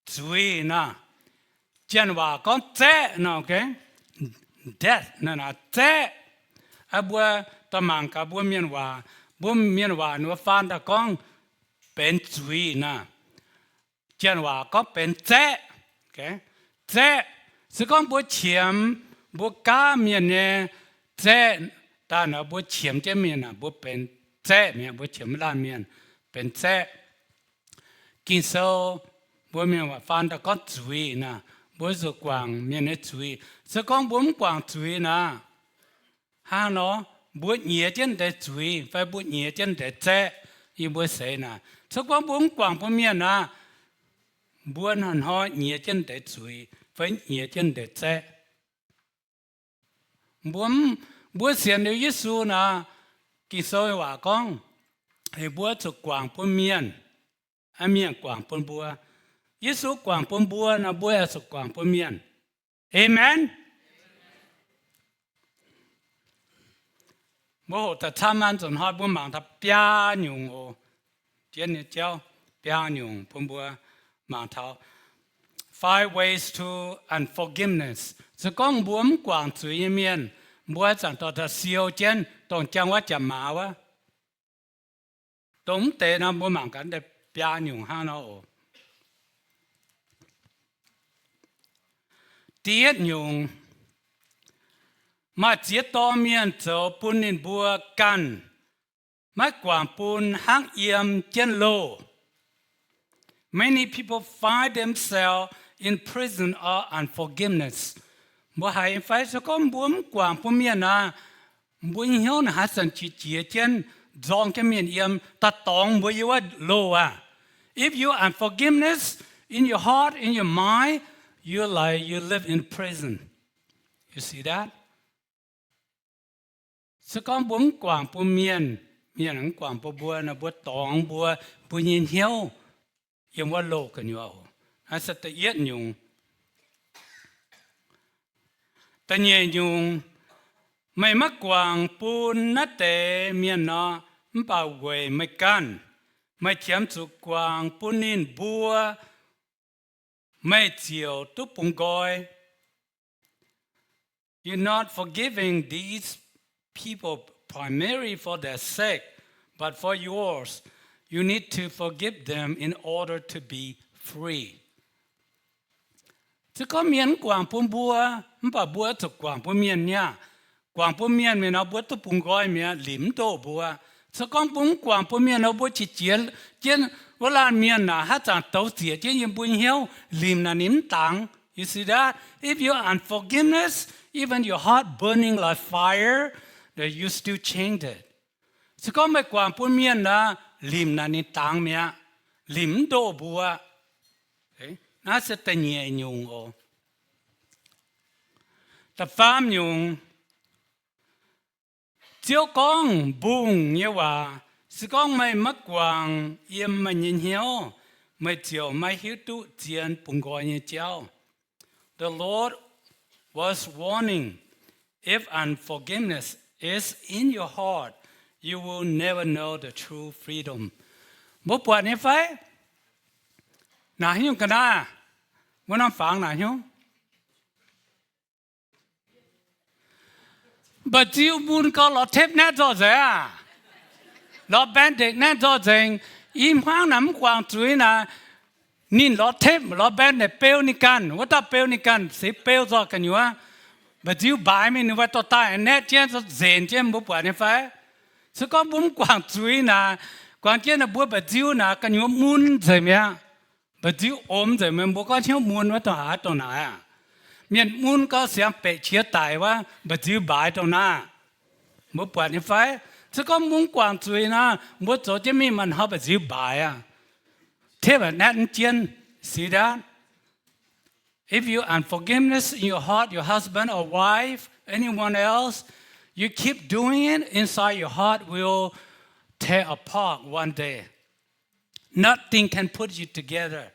zuiz nor. Janx waac gorngv zaeqv nor, debt, zaeqv. Mbuo daaih mangc gaax mbuo mienh waac, mbuo mienh waac ninh mbuo faan daaih gorngv benx zuiz nor. Janx waac gorngv benx zaeqv. Zaeqv, se gorngv mbuo qiemx, mbuo gaav mienh nyei zaeqv daaih nor, mbuo qiemx jienv mienh aah, mbuo benx zaeqv mi'aqv. Mbuo qiemx maiv laanh mienh benx zaeqv. Ging-Sou, mbuo mienh waac faan daaih gorngv zuiz naaic, mbuo zuqc guangc mienh nyei zuiz. Se gorngv mbuo mv guangc zuiz naaic, hnangv nor mbuo nyiex jienv deix zuiz fai mbuo nyiex jienv deix zaeqv yiem mbuo seix naaic. Se gorngv mbuo mv guangc bun mienh naaic, mbuo hnoi-hnoi nyiex jienv deix zuiz fai nyiex jienv deix zaeqv. Mbuo, mbuo sienx liuz Yesu naaic, Ging-Sou waac gorngv, mbuo zuqc guangc bun mienh, mienh guangc bun mbuo. Yesu guangc bun mbuo nor, mbuo yaac zuqc guangc bun mienh. Aamen. Mbuo hoqc daaih camv, nzunc hnoi mbuo mangc taux biaa nyungc oc. Jienv nyei jauv biaa nyungc bun mbuo mangc taux. Five ways to unforgiveness. Se gorngv mbuo mv guangc zuiz nyei mienh, mbuo haaix zanc dorh daaih siou jienv dongh jangx wuov jaax maaz wuov. Dongh mv deix nor mbuo mangc gaax deix biaa nyungc hnangv nor oc. Da'yietv nyungc, maaih ziex dorng mienh zoux bun ninh mbuo ganh maiv guangc bun hnangv yiem jienv loh. Many people find themselves in prison of unforgiveness. Mbuo haiz fai se gorngv mbuo mv guangc bun mienh naaic, mbuo nyei hnyouv naaic haaix zanc qiex jiez jienv nzorng jienv mienh yiem, daaih dorngx mbuo yiem wuov loh aqv. If you unforgiveness in your heart, in your mind, you like you live in prison. You see that? Se gorngv mbuo mv guangc bun mienh, mienh mv guangc bun mbuo nor, mbuo dorngx mbuo, mbuo nyei hnyouv yiem wuov loh gu'nyuoz. Naaiv se da'yietv nyungc. Da'nyeic nyungc, meih maiv guangc bun naaiv deix mienh nor, mv baac weic meih ganh, meih qiemx zuqc guangc bun ninh mbuo, meih ziouc duqv bungx nqoi. You're not forgiving these people primarily for their sake, but for yours. You need to forgive them in order to be free. Se gorngv mienh mv guangc bun mbuo, mv baac mbuo zuqc guangc bun mienh nyei aqv. Guangc bun mienh mi'aqv nor, mbuo duqv bungx nqoi mi'aqv, limc mv ndoh mbuo. Se gorngv mbuo mv guangc bun mienh nor, mbuo qiex jiez jienv wuov laanh mienh naaic haaix zanc douz zieqc jienv yiem mbuo nyei hnyouv, limc naaic ninh mv dangx. You see that? If you unforgiveness, even your heart burning like fire, that you still change it. Se gorngv meih guangc bun mienh naaic, limc naaic ninh dangx mi'aqv, limc mv ndoh mbuo. Naaiv se da'nyeic nyungc oc. Da'faam nyungc, Ziouv gorngv mbungh nyei waac, se gorngv meih maiv guangc yiem meih nyei hnyouv, meih ziouc maiv hiuv duqv zien bungx nqoi nyei jauv. The Lord was warning, if unforgiveness is in your heart, you will never know the true freedom. Mbuo buatc nyei fai? Naaic nyungc ga'naaiv, wuov norm fangx naaic hnyouv. Mba'nziu mun gau lorz tepv naetv nzorh nzengc aqv. Lorz bandage naetv nzorh nzengc. I hmuangv naaic mv guangc zuiz naaic, ninh lorz tepv, lorz bandage beu ninh ganh. Wuov dauh beu ninh ganh, seix beu nzorh gu'nyuoz. Mba'nziu mbaaix mingh, ninh mbuo dorh daaih naetv jienv, nzenc jienv, mbuo buatc nyei fai? Se gorngv mbuo mv guangc zuiz naaic, guangc jienv naaic mbuo mba'nziu naaic gu'nyuoz mun nzengc mi'aqv. Mba'nziu omx nzengc mi'aqv. Mbuo gorngv hnyouv mun wuov dongh haaix dongh naaic aqv? Mienh mun gau siangx beqc qiex daic wuov, mba'nziu mbaaix dongh naaiv. Mbuo buatc nyei fai? Se gorngv mbuo mv guangc zuiz nor, mbuo zoux jienv mingh maaih hnoi mba'nziu mbaaix aqv. Tepv naetv mv jienv, see that? If you unforgiveness in your heart, your husband or wife, anyone else, you keep doing it, inside your heart will tear apart one day. Nothing can put you together.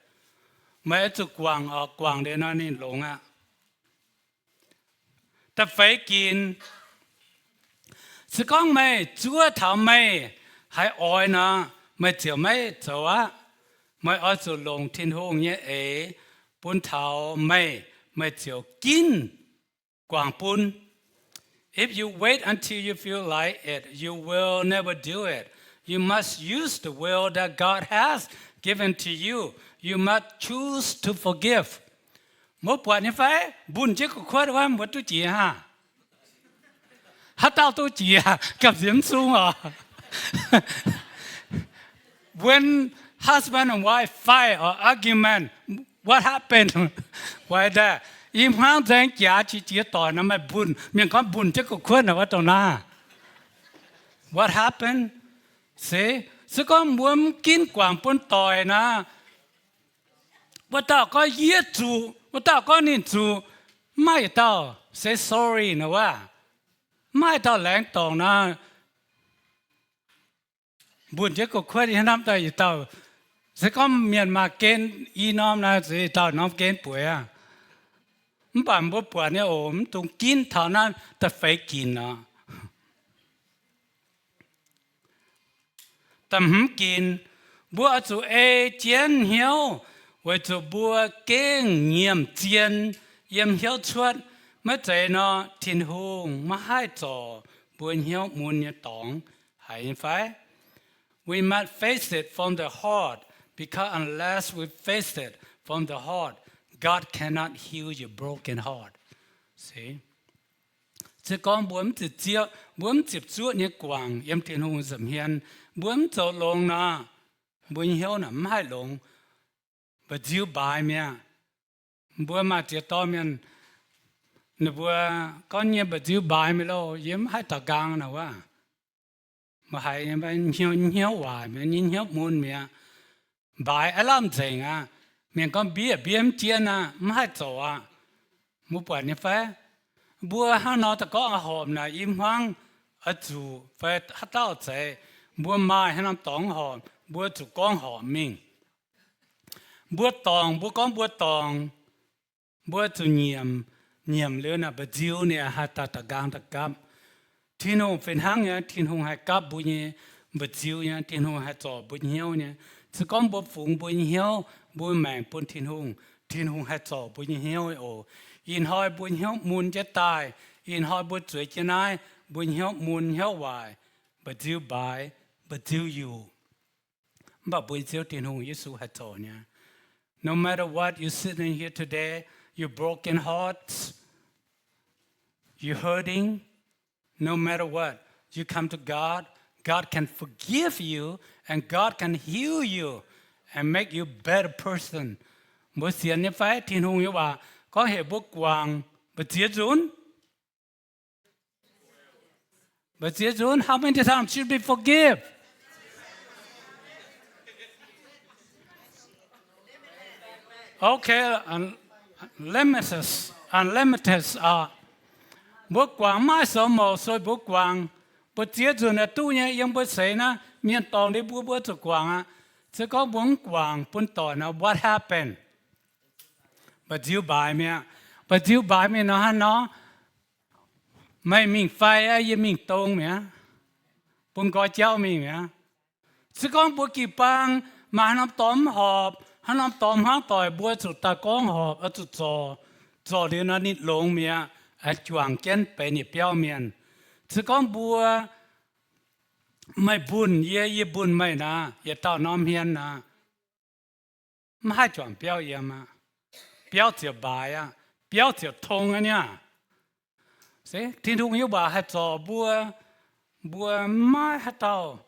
Meih oix zuqc guangc oc, guangc liuz nor ninh longx aqv. Da'feix ginc, se gorngv meih zuov taux meih haiz oix nor, meih ziouc maiv zoux aqv. Meih oix zuqc longc Tin-Hungh nyei eix bun taux meih, meih ziouc ginv guangc bun. If you wait until you feel like it, you will never do it. You must use the will that God has given to you. You must choose to forgive. Mbuo buatc nyei fai? Mbunh jienv gu'kuotv wuov, mbuo duqv jiex haah? Haaix dauh duqv jiex? Gamh nziex mv sung oc. When husband and wife fight or argument, what happened? Why that? I hmuangv nzaeng jaax qiex jiez doic nor, meih mbunh, mienh gorngv mbunh jienv gu'kuotv naaic wuov dongh naaiv. What happened? Se, se gorngv mbuo mv ginv guangc bun doic nor, wuov dauh gorngv yie zuqc, wuov dauh gorngv ninh zuqc, mv maaih yietc dauh say sorry nor wuov. Mv maaih dauh laengz dorngc nor, mbunh jienv gu'kuotv haaix norm daaih yietc dauh. Se gorngv mienh maaih gen i norm nor, se yietc dauh norm gen bueix aqv. Mv baac mbuo buatc nyei oc, mv dungx ginv taux naaiv da'feix ginc nor. Da'hmz ginc, mbuo oix zuqc ei jienv hnyouv, weic zuqc mbuo gengh nyiemc zien yiem hnyouv cuotv. Maiv zeiz nor, Tin-Hungh maiv haih zorc mbuo hnyouv mun nyei dorngx, haiz nyei fai? We must face it from the heart, because unless we face it from the heart, God cannot heal your broken heart. Se gorngv mbuo mv ziepc zuoqv, mbuo mv ziepc zuoqv nyei guangc yiem Tin-Hungh nza'hmien, mbuo mv zoux longx nor, mbuo nyei hnyouv naaic mv haih longx, mba'nziu mbaaix mi'aqv. Mbuo maaih ziex dorh mienh, ninh mbuo gorngv nyei mba'nziu mbaaix mi'aqv loh, yie mv haih daux nqaang naaic wuov. Mbuo haiz nyei hnyouv waaic mi'aqv, nyei hnyouv mun mi'aqv. Mbaaix aav lamh nzengc aqv. Mienh gorngv mbiev mbiev mv jienv aqv, mv haih zoux aqv. Mbuo buatc nyei fai? Mbuo hnangv nor daaih gorngv horpc naaic i hmuangv oix zuqc fai haaix dauh zeiz, mbuo maaih haaix norm dorngx horpc, mbuo zuqc gorngv horpc mingh. Mbuo dorngc, mbuo gorngv mbuo dorngc, mbuo zuqc nyiemc, nyiemc liuz naaic mba'nziu ninh haih daaih daux nqaang daaih gapv. Tin-Hungh fih hnangv nyei, Tin-Hungh haih gapv mbuo nyei mba'nziu nyei, Tin-Hungh haih zorc mbuo nyei hnyouv nyei. Se gorngv mbuo fungx mbuo nyei hnyouv, mbuo maengc bun Tin-Hungh, Tin-Hungh haih zorc mbuo nyei hnyouv oc. Ih hnoi mbuo hnyouv mun jienv daaih, ih hnoi mbuo zueiz jienv naaiv, mbuo hnyouv mun hnyouv waaic, mba'nziu mbaaix, mba'nziu yuqc. Mv baac mbuo nyei Ziouv Tin-Hungh, Yesu haih zorc nyei. No matter what, you sitting here today, you broken hearts, you hurting, no matter what, you come to God, God can forgive you, and God can heal you, and make you better person. Mbuo sienx nyei fai? Tin-Hungh nyei waac gorngv heuc mbuo guangc, mbu'ziex nzunc? Mbu'ziex nzunc? How many times should be forgive? Okay, unlimited, unlimited aqv. Mbuo guangc maiv sou mouc, so mbuo guangc mbu'ziex nzunc aeqv, duqv nyei. Yiem mbuo seix naaiv, mienh dorngc liuz mbuo, mbuo zuqc guangc aqv. Se gorngv mbuo mv guangc bun doic nor, what happened? Mba'nziu mbaaix mi'aqv. Mba'nziu mbaaix mingh nor, hnangv nor, meih mingh fai aqv, yie mingh dong mi'aqv. bun nqoi jauv mingh mi'aqv. Se gorngv mbuo jiu-baang maaih haaix norm dorngx mv horpc, haaix norm dorngx hmuangv doic, mbuo zuqc daaih gorngv horpc, oix zuqc zorc. Zorc liuz nor ninh longx mi'aqv, juangc jienv benx yietc biauv mienh. Se gorngv mbuo, meih mbunh yie, yie mbunh meih naaic, yietc dauh norm hmien naaic, mv haih juangc biauv yiem aqv. Biauv ziouc mbaaix aqv. Biauv ziouc tong aqv niaa. Se Tin-Hungh nyei waac haih zorc mbuo, mbuo maiv haaix dauh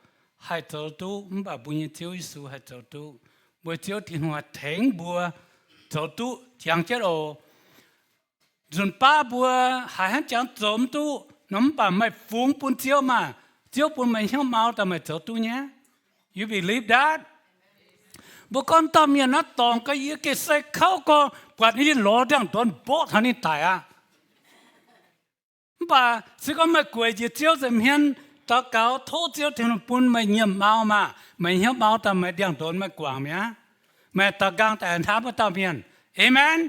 haih zoux duqv, mv baac mbuo nyei Ziouv Yesu haih zoux duqv. Mbuo Ziouv Tin-Hungh haih tengx mbuo zoux duqv. Jangx jienv oc. Nzunc baav mbuo haiz hnangv jangx zoux mv duqv nor, mv baac meih fungx bun Ziouv maah! Ziouv bun meih hnyouv mau daaih meih zoux duqv nyei. You believe that? Mbuo gorngv dauh mienh naaiv dorngc ga'yie geh se kouv gorx, buatc ninh lorz ndiangx-ndorn mborqv taux ninh daic aqv. Mv baac se gorngv meih gueic njiec Ziouv nza'hmien daux gaux tov Ziouv Tin-Hungh bun meih nyiemc mau maah! Meih hnyouv mau daaih meih ndiangx-ndorn meih guangc mi'aqv. Meih daux nqaang daaih hnamv wuov dauh mienh. Aamen.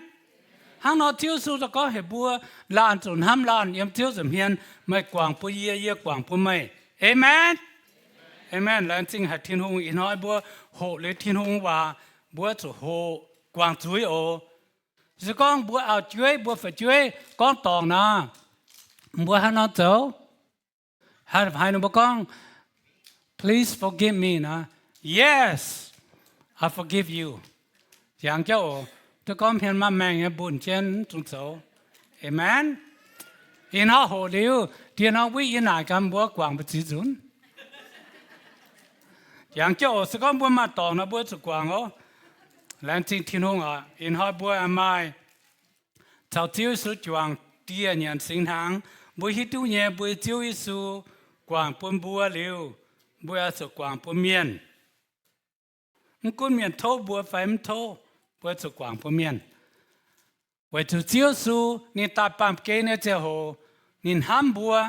Hnangv nor Ziouv Yesu daaih gorngv heuc mbuo, laanh zuqc hnamv laanh yiem Ziouv nza'hmien, meih guangc bun yie, yie guangc bun meih. Aamen. Aamen. Laengz zingh haic Tin-Hungh. Ih hnoi mbuo hoqc liuz Tin-Hungh waac, mbuo zuqc hoqc guangc zuiz oc. Se gorngv mbuo auv-jueiv, mbuo fu'jueiv gorngv dorngc nor, mbuo haaix nor zoux? Haaix nor mbuo gorngv, Please forgive me nor, Yes, I forgive you. Jangx jienv oc. Duqv gorngv hmien maaih maengh nyei mbunh jienv zungv zoux. Aamen. Ih hnoi hoqc liuz, dieh norm wuiv yie naaic gaax mbuo guangc mbu'ziex nzunc. Jangx jienv oc. Se gorngv mbuo maaih dorngc nor mbuo zuqc guangc oc. Laengz zingh Tin-Hungh oc. Ih hnoi mbuo maaih caux Ziouv Yesu juangc dieh nyanc singx hnaangx, mbuo hiuv duqv nyei, mbuo Ziouv Yesu guangc bun mbuo liuz, mbuo oix zuqc guangc bun mienh. Mv gunv mienh tov mbuo fai mv tov, mbuo zuqc guangc bun mienh. Weic zuqc Ziouv Yesu ninh daaih baamh gen nyei ziangh hoc, ninh hnamv mbuo.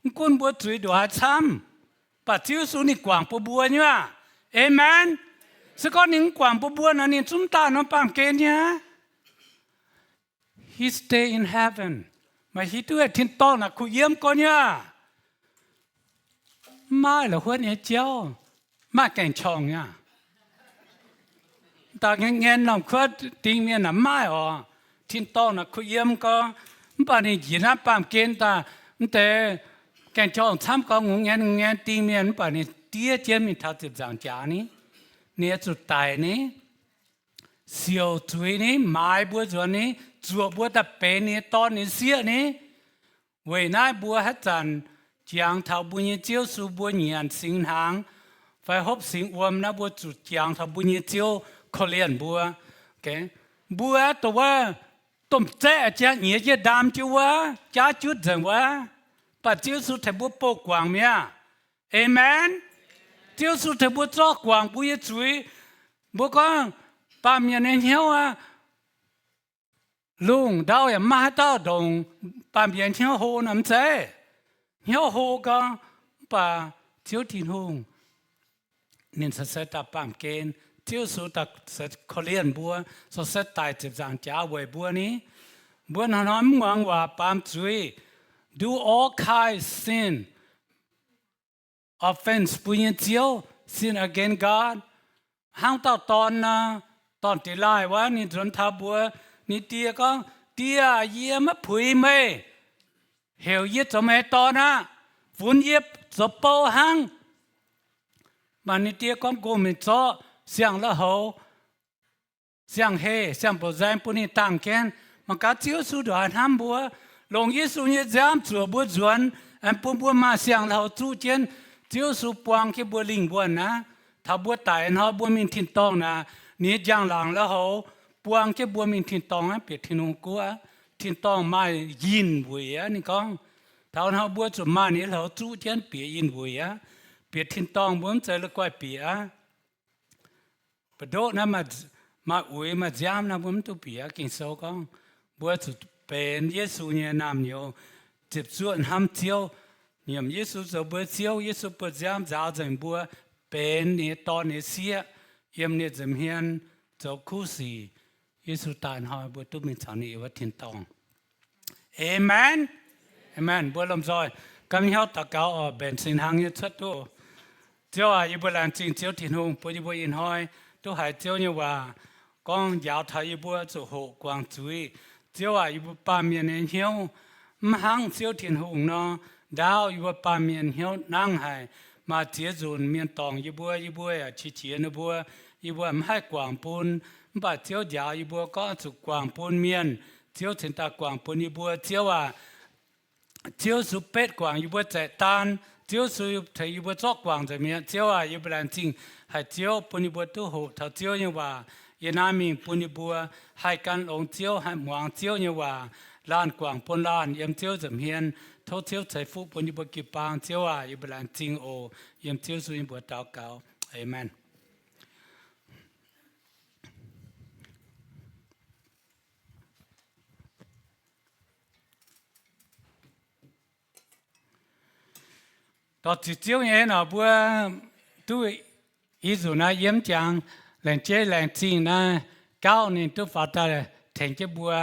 Mv gunv mbuo zuiz nduqc haaix camv, mv baac Ziouv Yesu ninh guangc bun mbuo nyei aqv. Aamen. Se gorngv ninh mv guangc bun mbuo nor, ninh zungv mv daaih norm baamh gen nyei aqv. He stay in heaven. Meih hiuv duqv tin-dorngh naaic kuh yiem gorx nyei aqv. Mv maaih la'huotv nyei jauv, maaih gaengh qorngc nyei aqv. Daaih ngaen ngaen lomh kuotv ding mienh naaic mv maaih oc. Tin-dorngh naaic kuh yiem gorx, mv baac ninh njiec naaiv baamh gen daaih, mv deix gaengh qorngc camv gorx, ngongh ngaen ngongh ngaen ding mienh, mv baac ninh diev jienv mingh taux ziepc nzaangc jaax ni, ninh oix zuqc daic ni, siouc zuiz ni, maaiz mbuo nzuonx ni, zuoqc mbuo daaih benx ninh nyei dorn, ninh nyei sieqv ni. Weic naaiv mbuo haaix zanc jangx taux mbuo nyei Ziouv Yesu, mbuo nyanc singx hnaangx fai hopv singx wuom naaiv, mbuo zuqc jangx taux mbuo nyei Ziouv korv-lienh mbuo. Mbuo dongh wuov domh zaeqv jangx nyiex jienv ndaam jienv wuov, jaav jutv nzengc wuov, mv baac Ziouv Yesu tengx mbuo bouh guangc mi'aqv. Aamen. Ziouv Yesu tengx mbuo zorqv guangc mbuo nyei zuiz. Mbuo gorngv baamh mienh nyei hnyouv aqv, lungh ndau yaac maiv maaih haaix dauh ndongc baamh mienh hnyouv hlo nor, mv zeiz? Hnyouv hlo gau, mv baac Ziouv Tin-Hungh ninh se daaih baamh gen. Ziouv Yesu daaih se korv-lienh mbuo, se daaih daic ziepc nzaangc jaax weic mbuo ni. Mbuo hnoi-hnoi mv muangx waac, baamz zuiz, do all kind sin, offense mbuo nyei Ziouv, sin against God. Hnangv dauh dorn nor, dorn-diex laaih wuov, ninh nzuonx taux mbuox ninh die gorngv, Die aah, yie maiv puix meih. Heuc yie zoux meih nyei dorn aqv. Funx yie zoux bou hnangv. Mv baac ninh die gorngv, Go mingh zorqv siang-la'houx, siang-heh, siang-mboc nzaeng bun ninh dangh jienv. Mangc gaax Ziouv Yesu ndongc haaix hnamv mbuo, longc Yesu nyei nziaamv zuoqc mbuo nzuonx, aengx bun mbuo maaih siang-la'houx zuqv jienv. Ziouv Yesu buang jienv mbuo lingh wuonh aqv. Taux mbuo daic hnoi mbuo mingh tin-dorngh naaic, ninh nyei njang-laangc la'houx buang jienv mbuo mingh tin-dorngh aqv, bieqc Tin-Hungh guoqv aqv. Tin-dorngh maaih yinh weic aqv. Ninh gorngv, taux hnoi mbuo zuqc maaih ninh nyei la'houx zuqv jienv bieqc yinh weic aqv, bieqc tin-dorngh, mbuo mv zeiz la'guaih bieqc aqv. Mbu'ndoqv naaiv maaih uix maaih nziaamv naaiv, mbuo mv duqv bieqc aqv. Ging-Sou gorngv mbuo zuqc benx Yesu nyei naamh nyouz, ziepc zuoqv hnamv Ziouv, nyiemc Yesu zoux mbuo Ziouv. Yesu buoz-nziaamv nzaaux nzengc mbuo, benx ninh nyei dorn, ninh nyei sieqv, yiem ninh nza'hmien zoux kuv sic. Yesu daaih hnoi mbuo duqv mingh caux ninh wuov tin-dorngh. Aamen. Aamen. Mbuo lomh nzoih ganh hnyouv daux gaux oc, mbenc singx hnaangx nyei cuotv duqv. Ziouv aac, yie mbuo laengz zingh Ziouv Tin-Hungh bun yie mbuo ih hnoi duqv haiz Ziouv nyei waac gorngv njaaux taux yie mbuo zuqc hoqc guangc zuiz. Ziouv aac, yie mbuo baamh mienh nyei hnyouv mv hnangv Ziouv Tin-Hungh nor, ndaauv yie mbuo baamh mienh hnyouv nangv haic, maaih ziex nzunc mienh dorngc yie mbuo, yie mbuo yaac qiex jiez ninh mbuo, yie mbuo mv haih guangc bun. Mv baac Ziouv njaaux yie mbuo gorngv zuqc guangc bun mienh. Ziouv cingx daaih guangc bun yie mbuo. Ziouv aac, Ziouv Yesu betv guangc yie mbuo zaeqc daan. Ziouv Yesu tengx yie mbuo zorqv guangc nzengc mi'aqv. Ziouv aac, yie mbuo laengz zingh haic Ziouv bun yie mbuo duqv hoqc taux Ziouv nyei waac. Yie naaiv mingh bun yie mbuo haih gan longx Ziouv, haih muangx Ziouv nyei waac, laanh guangc bun laanh yiem Ziouv nza'hmien. Tov Ziouv ceix fuqv bun yie mbuo jiu-baang. Ziouv aac, yie mbuo laengz zingh oc. Yiem Ziouv Yesu nyei mbuox daux gaux. Aamen. Dorh ziqc Ziouv nyei en oc, mbuo duqv i nzunc naaiv yiem jangx, laengz jeiv laengz zingh naaiv gauv ninh duqv faaux daaih tengx jienv mbuo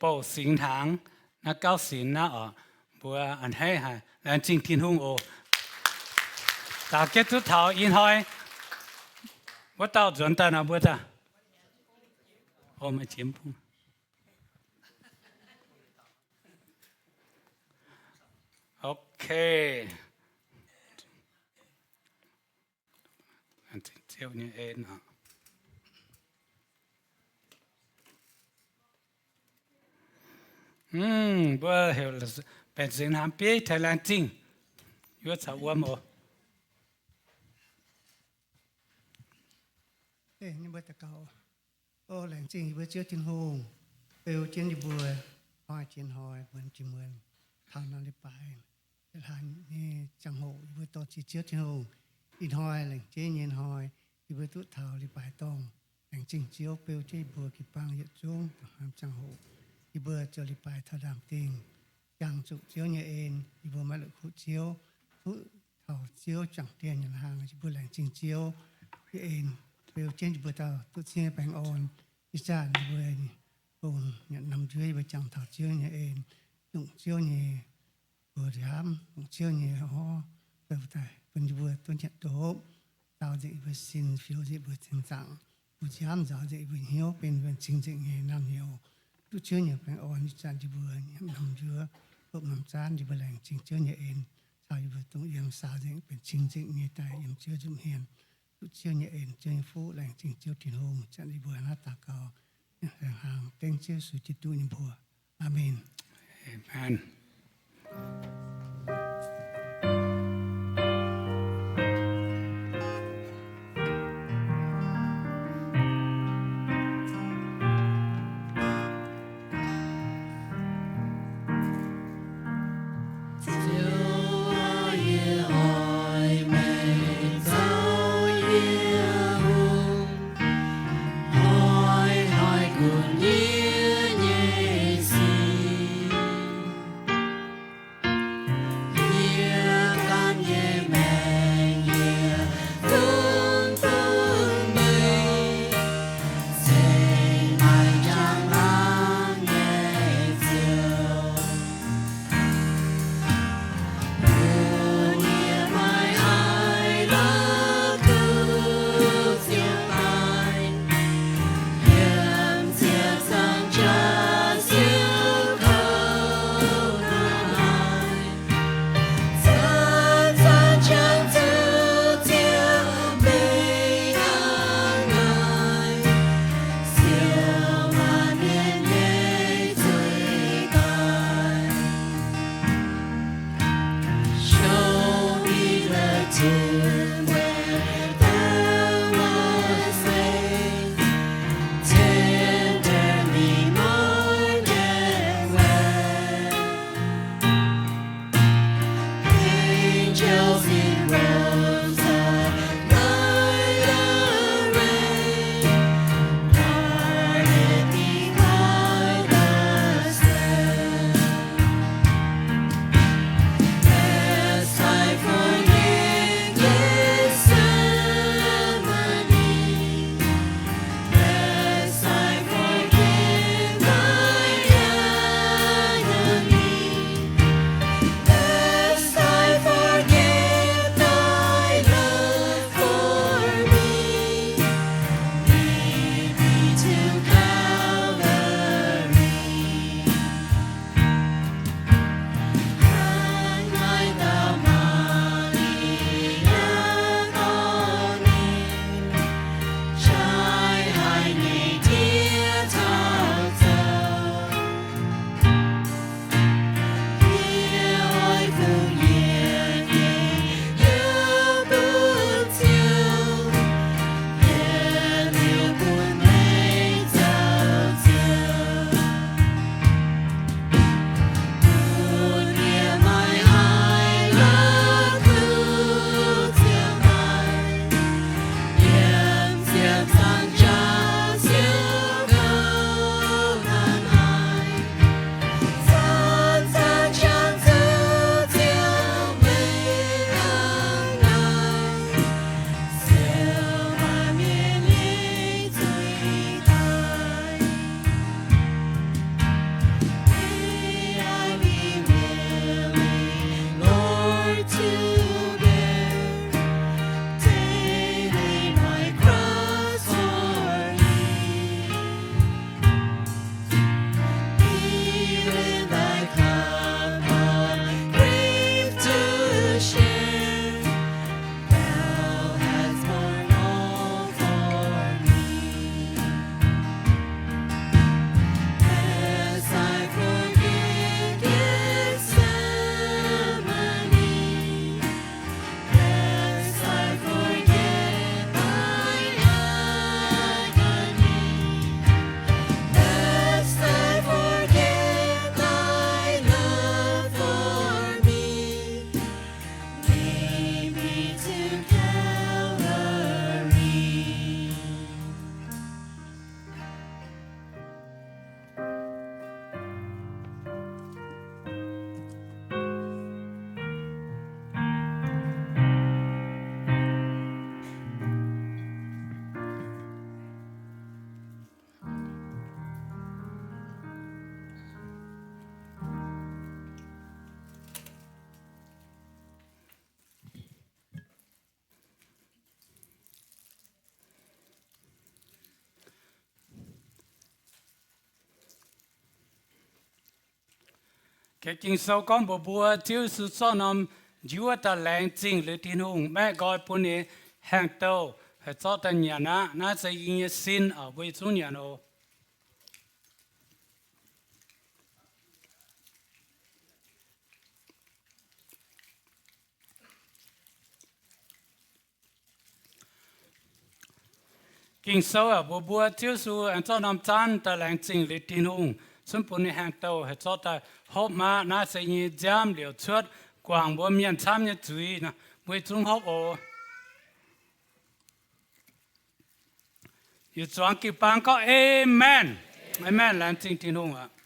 bouh singx hnaangx, naaiv gauv singx naaiv oc. Mbuo a'hneiv haic, laengz zingh Tin-Hungh oc. Daaux jienv duqv taux ih hnoi wuov dauh nzuonx daaih nor mbuo daaih. Ok. Ziouv nyei en oc. Mbuo heuc baeqc nzengc hnamv bieiv taux laengz zingh, yuov caux wuom oc. O, laengz zingh yie mbuo Ziouv Tin-Hungh, beu jienv yie mbuo hnoi jiex hnoi, muonz jiex muonz, taux norm leiz-baaix, hlaang nyei ziangh hoc yie mbuo dorh ziqc Ziouv Tin-Hungh. Ih hnoi laengz jeiv nyei hnoi, yie mbuo duqv taux leiz-baaix dorngh. Laengz zingh Ziouv beu jienv yie mbuo jiu-baang yietc zungv. Hnoi ziangh hoc yie mbuo zoux leiz-baaix taux ndaamv-dingh, jangx zuqc Ziouv nyei en, yie mbuo maiv la'kuqv Ziouv, duqv taux Ziouv juangc dieh nyei hnaangx. Yie mbuo laengz zingh Ziouv nyei en, beu jienv yie mbuo dauh duqv ziev baengh orn. Ih zanc yie mbuo dongh nyanc norm njuov yie mbuo jangx taux Ziouv nyei en, dongh Ziouv nyei mbuox nziaamv, dongh Ziouv nyei orv, zoux daaih bun yie mbuo duqv nyanc doqc, daaux nzengc yie mbuo sin, fioux nzengc yie mbuo cing-nzangc, bun nziaamv nzaaux nzengc yie mbuo hnyouv, benx mbuo cing-nzengc nyei naamh nyouz. Duqv Ziouv nyei baengh orn ih zanc yie mbuo nyanc norm njuov, hopv norm zaanv, yie mbuo laengz zingh Ziouv nyei en, caux yie mbuo dongh yiem saaux nzengc benx cing-nzengc nyei daaih yiem Ziouv nza'hmien. Duqv Ziouv nyei en, Ziouv nyei fuqv, laengz zingh Ziouv Tin-Hungh. Ih zanc yie mbuo hnangv naaiv daux gaux, laengz hnaangx dengv Ziouv Yesu Giduc nyei mbuox. Aamen. Aamen. Ging-Sou gorngv mbuox mbuo, Ziouv Yesu zorqv norm njuov daaih laengz zingh liuz Tin-Hungh, maeqv nqoi bun ninh haengh douh, haih zorqv daaih nyanc aqv. Naaiv se yie nyei sin oc. Mbuo yietc zungv nyanc oc. Ging-Sou aah, mbuox mbuo, Ziouv Yesu aengx zorqv norm zaanv daaih laengz zingh liuz Tin-Hungh, zunv bun ninh haengh douh, haih zorqv daaih hopv aqv. Naaiv se yie nyei nziaamv liouc cuotv guangc mbuo mienh camv nyei zuiz. Mbuo yietc zungv hopv oc. Yietc zuangx jiu-baang gorngv, Aamen. Aamen. Laengz zingh Tin-Hungh aqv.